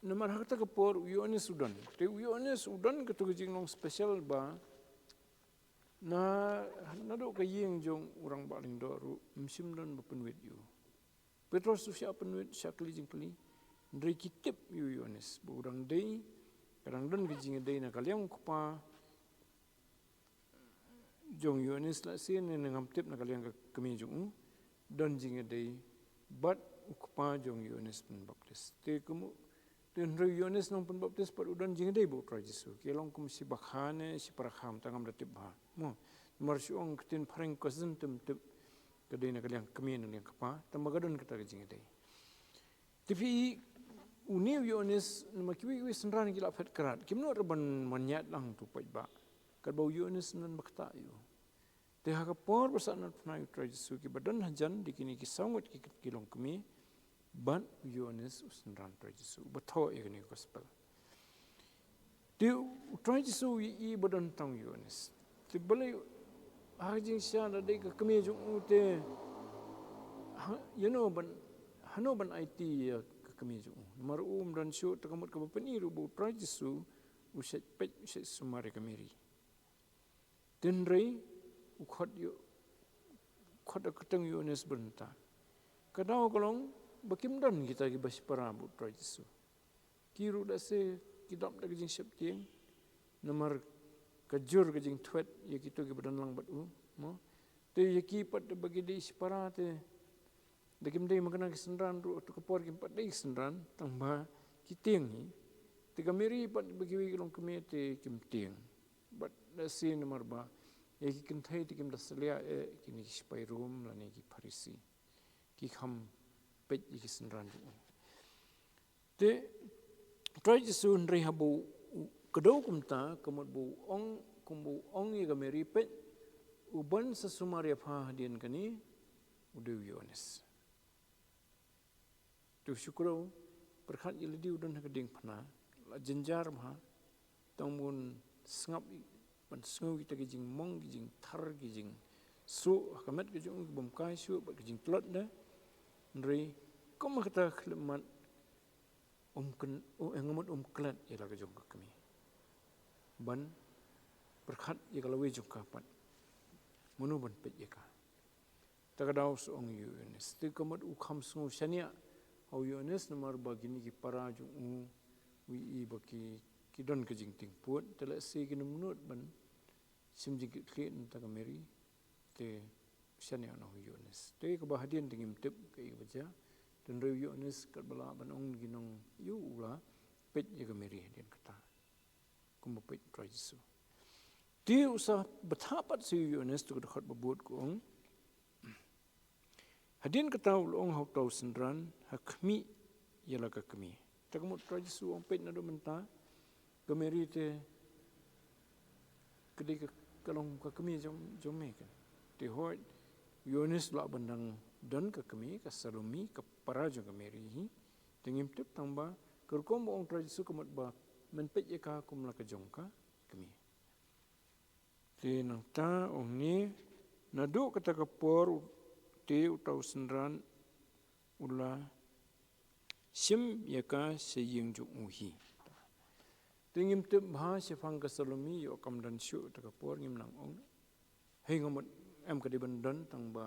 Namar ha kata ka por u Ïoannis u don. Te u Ïoannis u don katu ka jinglong special ba na, naduh ka ïing jong u rangbah lyngdoh ruh, ym shym don ba pynwit ïa u. Petros u shah pynwit, shah kylli jingkylli. Hynrei ki tip ïa u Ïoannis ba u dang dei, ka dang don ka jingïadei na ka liang u kpa jong u Ïoannis, lehse ne ngam tip, na ka liang ka kmie jong u don jingïadei bad u kpa jong u Ïoannis Pynbaptis. Te kumno, te hynrei u Ïoannis Nongpynbaptis pat u don jingïadei bad u Trai Jisu. Ki long kum shi bakha ne shi para kha, mynta ngam da tip bha. Mo, namar shu ong ka ktien phareng cousin, te ym tip ka dei na ka liang kmie ne liang kpa, tangba ka don kata ka jingïadei. Te phi i, une u Ïoannis, namar kiwei kiwei synran ki la phet krad, kim nud ruh ban wan ïaid lang tu paidbah. Katba u Ïoannis ym don ba ktah ïa u. Te ha ka por ba sahnarphna ïa u Trai Jisu, kiba don hajan dei kine ki saw ngut ki, ki longkmie, bad u Ïoannis u synran Trai Jisu, uba thoh ïa kane ka gospel. Te u Trai Jisu u ïohi ba don tang u Ïoannis. Te balei ha ka jingshisha lada dei ka kmie jong u te, ha, ïano ban, hano ban aiti ïa ka kmie jong u. Namar um don shuh, te ka mut kaba pyni ruh ba u Trai Jisu u shait peit, u shait sumar ïa ka Meri. Te hynrei u khot ïa, khot da ka kyrteng u Ïoannis bynta. Ka daw ka long ba kim don kita kiba shipara bad u Trai Jisu. Ki ruh lehse ki dap da ka jingsheptieng. Namar ka jur ka jingthwet ïa kito kiba don lang bad u, mo. Te ïa ki pat ba ki dei shipara te, da kim dei makna ki synran ruh, tu ka por kim pat dei ki synran, tang ba ki tieng hi. Te ka Meri pat ba kiwei ki longkmie te kim tieng. Bad lehse namar ba ïa ki kynthei te kim da salia eh kine ki sipai Rom lane ki Pharisi. Ki kham peit ïa ki synran jong u. Te u Trai Jisu hynrei haba u, u, ka daw kumta, ka mut ba u ong, kumba u ong ïa ka Meri, peit, uban sa sumar ïa pha hadien kane u dei u Ïoannis. Te u shu kdew, pyrkhat ïa lade u don ha ka diengphna, la jynjar bha, tang ban sngap, ban sngew kita ki jingmong, ki jingthar, ki jingsuh ha ka met ka jong u, ki bym kai shuh bad ki jingtlot de. Hynrei kum ha kata ka khyllipmat, um kyn, um, eh, nga mut um klet ïa la ka jong ka kmie. Ban pyrkhat ïa ka lawei jong ka pat, mano ban peit ïa ka. Ta ka daw sa ong ïa u Ïoannis. Te ka mut u kham sngew shaniah ha u Ïoannis namar ba kine ki para jong u, u ïohi ba ki, ki don ka jingtieng pud. Te lehse kin ym nud ban shim jingkitkhlieh na kata ka Meri. Te shaniah noh u Ïoannis. Te kaba hadien te ngim tip kaei kaba jia. Te hynrei u Ïoannis katba lah ban ong ki nong ïoh u la peit ïa ka Meri hadien kata. Kumba peit u Trai Jisu. Te u sa bthah pat sha u Ïoannis, tu ka dkhot ba bud ka ong. Hadien kata u la ong ha uta u synran, ha khmih ïa la ka kmie. Ta ka mut u Trai Jisu u ong peit naduh mynta, ka Meri te ka dei ka, ka long ka kmie jong, jong me ka. Te hooid, u Ïoannis u lah ban dang don ka kmie, ka Salome, ka para jong ka Meri hi. Te ngim tip tang ba, ka rukom ba ong u Trai Jisu ka mut ba, men peit ïa ka kum la ka jong ka kmie. Te nangta ong ne, naduh kata ka por u, te uta u synran u la shim ïa ka sha ïing jong u hi. Te ngim tip bha shaphang ka Salome, ïoh kam don shuh kata ka por ngim nang ong. Hei nga mut em ka dei ban don tang ba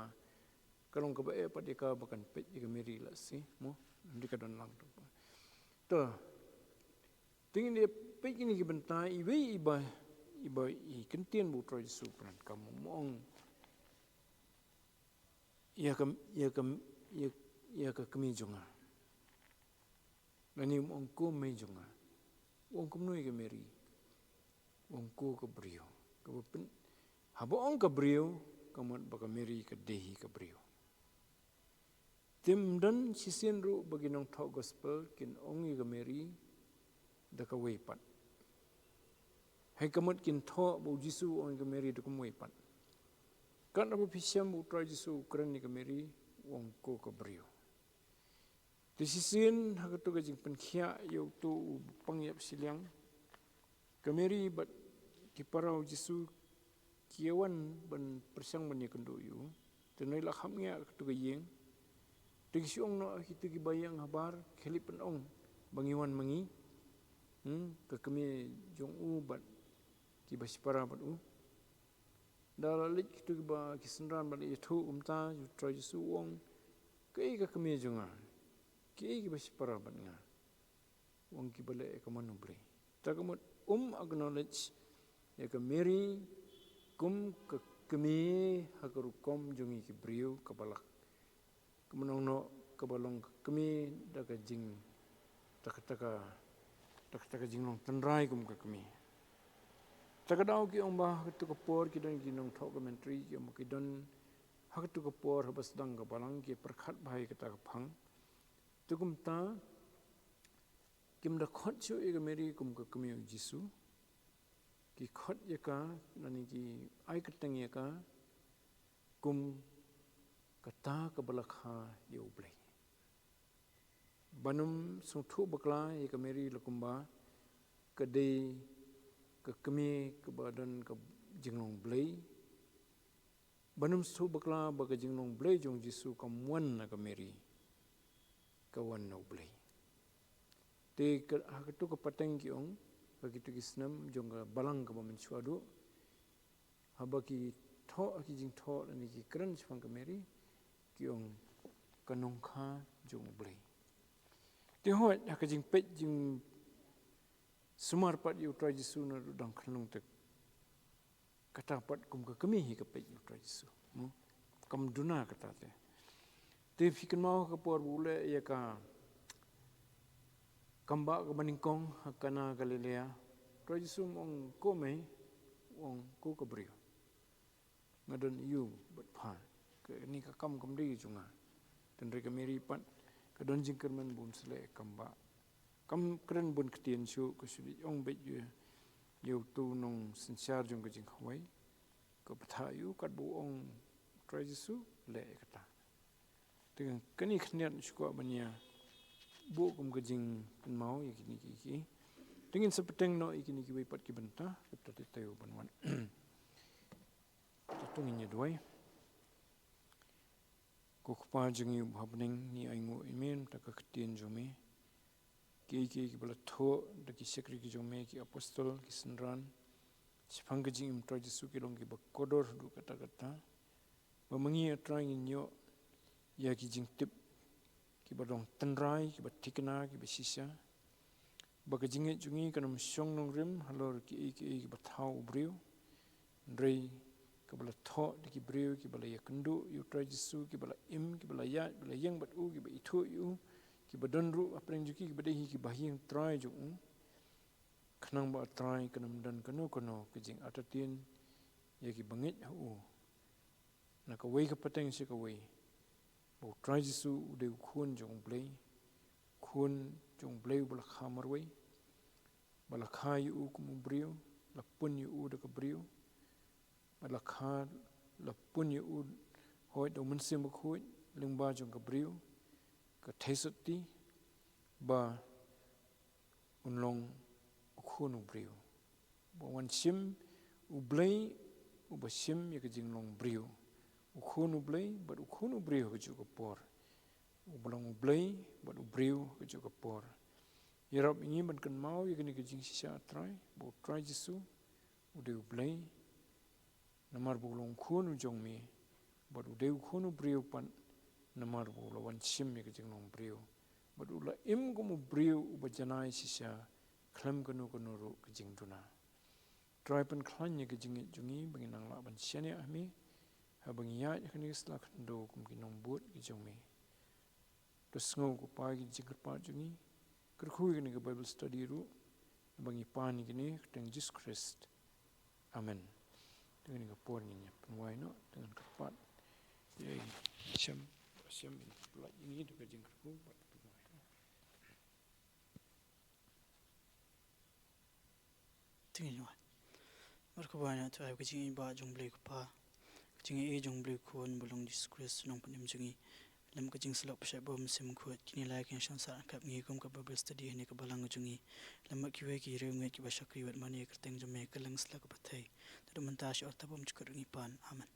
ka long kaba eh pat ïa ka ba kan peit ïa ka Meri lehse, mo, ym dei ka don lang tu. To, te ngin ïa peit kine ki bynta, iwei iba, iba i kyntien ba u Trai Jisu u pyndonkam, um ong ïa ka, ïa ka, ïa, ïa ka kmie jong nga. Lane um ong ko mei jong nga. U ong kumno ïa ka Meri? U ong ko ka briew. Kaba pyn, haba ong ka briew, ka mut ba ka Meri ka dei hi ka briew. Te ym don shisien ruh ba ki nongthoh gospel kin ong ïa ka Meri da kawei pat. Hei ka mut kin thoh ba u Jisu u ong ïa ka Meri da kumwei pat. Katba phi shem ba u Trai Jisu u kren ïa ka Meri, u ong ko ka briew. Te shisien ha kato ka jingpynkhiah ïa uto u pang ïap shiliang, ka Meri bad ki para u Jisu ki ïa wan ban pyrshang ban ïakynduh ïa u. Te hynrei la kham ngiah kato ka ïing. Te ki shu ong noh ha kito kiba ïeng habar, khie leit pynong ba ngi wan ma ngi, hmm, ka kmie jong u bad kiba shipara bad u. Da la leit kito kiba ki synran ba la ïathuh kumta, u Trai Jisu u ong, kaei ka kmie jong nga? Kaei kiba shipara bad nga? U ong kiba leh ïa ka mon U Blei. Ta ka mut um acknowledge ïa ka Meri kum ka kmie ha ka rukom jong ngi ki briew kaba lak. Ka mut ong noh kaba long ka kmie da ka jing, da ka, da ka, da ka, da ka jinglong tynrai kum ka kmie. Ta ka daw ki ong ba ha kato ka por ki don ki nongthoh commentary ki ong ba ki don ha kato ka por haba sdang ka balang ki pyrkhat bha ïa kata ka phang. Te kumta kim da khot shuh ïa ka Meri kum ka kmie u Jisu. Ki khot ïa ka, lane ki ai kyrteng ïa ka kum kata kaba la kha ïa U Blei. Ban ym sngewthuh bakla ïa ka Meri la kumba ka dei ka kmie kaba don ka jinglong Blei, ban ym sngewthuh bakla ba ka jinglong Blei jong Jisu kam wan na ka Mary, ka wan na u Blei. Te ka, ha katu ka pateng ki ong, ha kitu ki snem jong ka balang kaba mynshuwa duh, haba ki thoh ha ki jingthoh lane ki kren shaphang ka Mary, ki ong ka nongkha jong u Blei. Te hooid ha ka jingpeit jingsumar pat ïa u Trai Jisu naduh dang khyllung te kata pat kum ka kmie hi ka peit ïa u Trai Jisu. Hmm? Kam duna kata te. Te phi kynmaw ka por ba u leh ïa ka kambah kaba nyngkong ha Kana Galilea. Trai Jisu um ong ko mei, u ong ko ka briew. Nga don ïa u bad pha. Kane ka kam kam dei jong nga. Hynrei ka Mary pat ka don jingkyrmen ba un sa leh kambah. Kam kren bun ktien shuh, ka shu dei ong beit ïa, ïa utu u nongsynshar jong ka jingkhawai. Ka bthah ïa u katba u ong u Trai Jisu, leh ïa kata. Te kane khyndiat shu kwah ban ïa buh kum ka jingkynmaw ïa kine ki, ki. Te ngin sa bteng noh ïa kine kiwei pat ki bynta, kata te taïew ban wan. Te to ngin ïa duwai. Ko Kpa jong ngi uba ha bneng, ngi ainguh ïa me mynta ka ktien jong me. Kiei kiei kiba la thoh da ki shakri ki jong me, ki apostol, ki synran, shaphang ka jingim Trai Jisu ki long kiba kordor haduh katta katta. Ba ma ngi, A Trai, ngin ïoh ïa ki jingtip kiba long tynrai, kiba thikna, kiba shisha. Ba ka jingngeit jong ngi kan ym shong nongrim halor kiei kiei kiba thaw u briew. Hynrei kaba la thoh da ki briew kiba la ïakynduh ïa u Trai Jisu, kiba la im, kiba la ïaid, kiba la ïeng bad u, kiba ithuh ïa u, kiba don ruh hapdeng jong ki kiba dei hi ki bahaïing trai jong u. Khnang ba, A Trai, kan ym don kano kano ka jingartatien ïa ki bangeit ha u na kawei ka pateng sha kawei, ba u Trai Jisu u dei u Khun jong u Blei, Khun jong u Blei uba la kha marwei, ba la kha ïa u kum u briew, la pun ïa u da ka briew, ba la kha, la pun ïa u hooid da u Mynsiem Bakhuid lyngba jong ka briew, ka theisotti, ba un long u Khun u briew. Ba wan shim u Blei uba shim ïa ka jinglong briew. U Khun u Blei bad u Khun u briew ha kajuh ka por. Uba long u Blei bad u briew ha kajuh ka por. Ïarap ïa ngi ban kynmaw ïa kane ka jingshisha, A Trai, ba u Trai Jisu u dei u Blei, namar ba u long u Khun u jong me, bad u dei u Khun u briew pat, namar ba u la wan shim ïa ka jinglong briew, bad u la im kum u briew uba janai shisha khlem kano kano ruh ka jingduna. Trai, pynkhlaiñ ïa ka jingngeit jong ngi ba ngin nang lah ban shaniah ha me, haba ngi ïaid ha kane ka sla khyndew kum ki nongbud ki jong me. To sngew, ko Pa, ki jingkyrpad jong ngi. Kyrkhu ïa kane ka Bible study ruh, ba ngi pan ïa kine ha ka kyrteng Jisu Khrist. Amen. Te kane ka por ngin ïa pynwai noh, te ngan kyrpad ïa i Shem, Shem in pynlait ïa ngi da ka jingkyrkhu bad pynwai. Te ngin wan. Markhobha ïa u, to ai ka jingïeit ba jong u Blei u Kpa, ka jingïeit jong u Blei u Khun ba long Jisu Khrist u nongpynim jong ngi, lem ka jingsyllok ba shait bor u Mynsiem Bakhuid, kine lai ki nongshong sah ryngkat ngi kum ka Bible study ha kane ka balang jong ngi, lem bad kiwei ki riewngeit kiba shakri bad mane ha ka kyrteng jong me, kylleng sla kaba thei, naduh mynta sha u ar tabam jukut ruh ngi pan. Amen.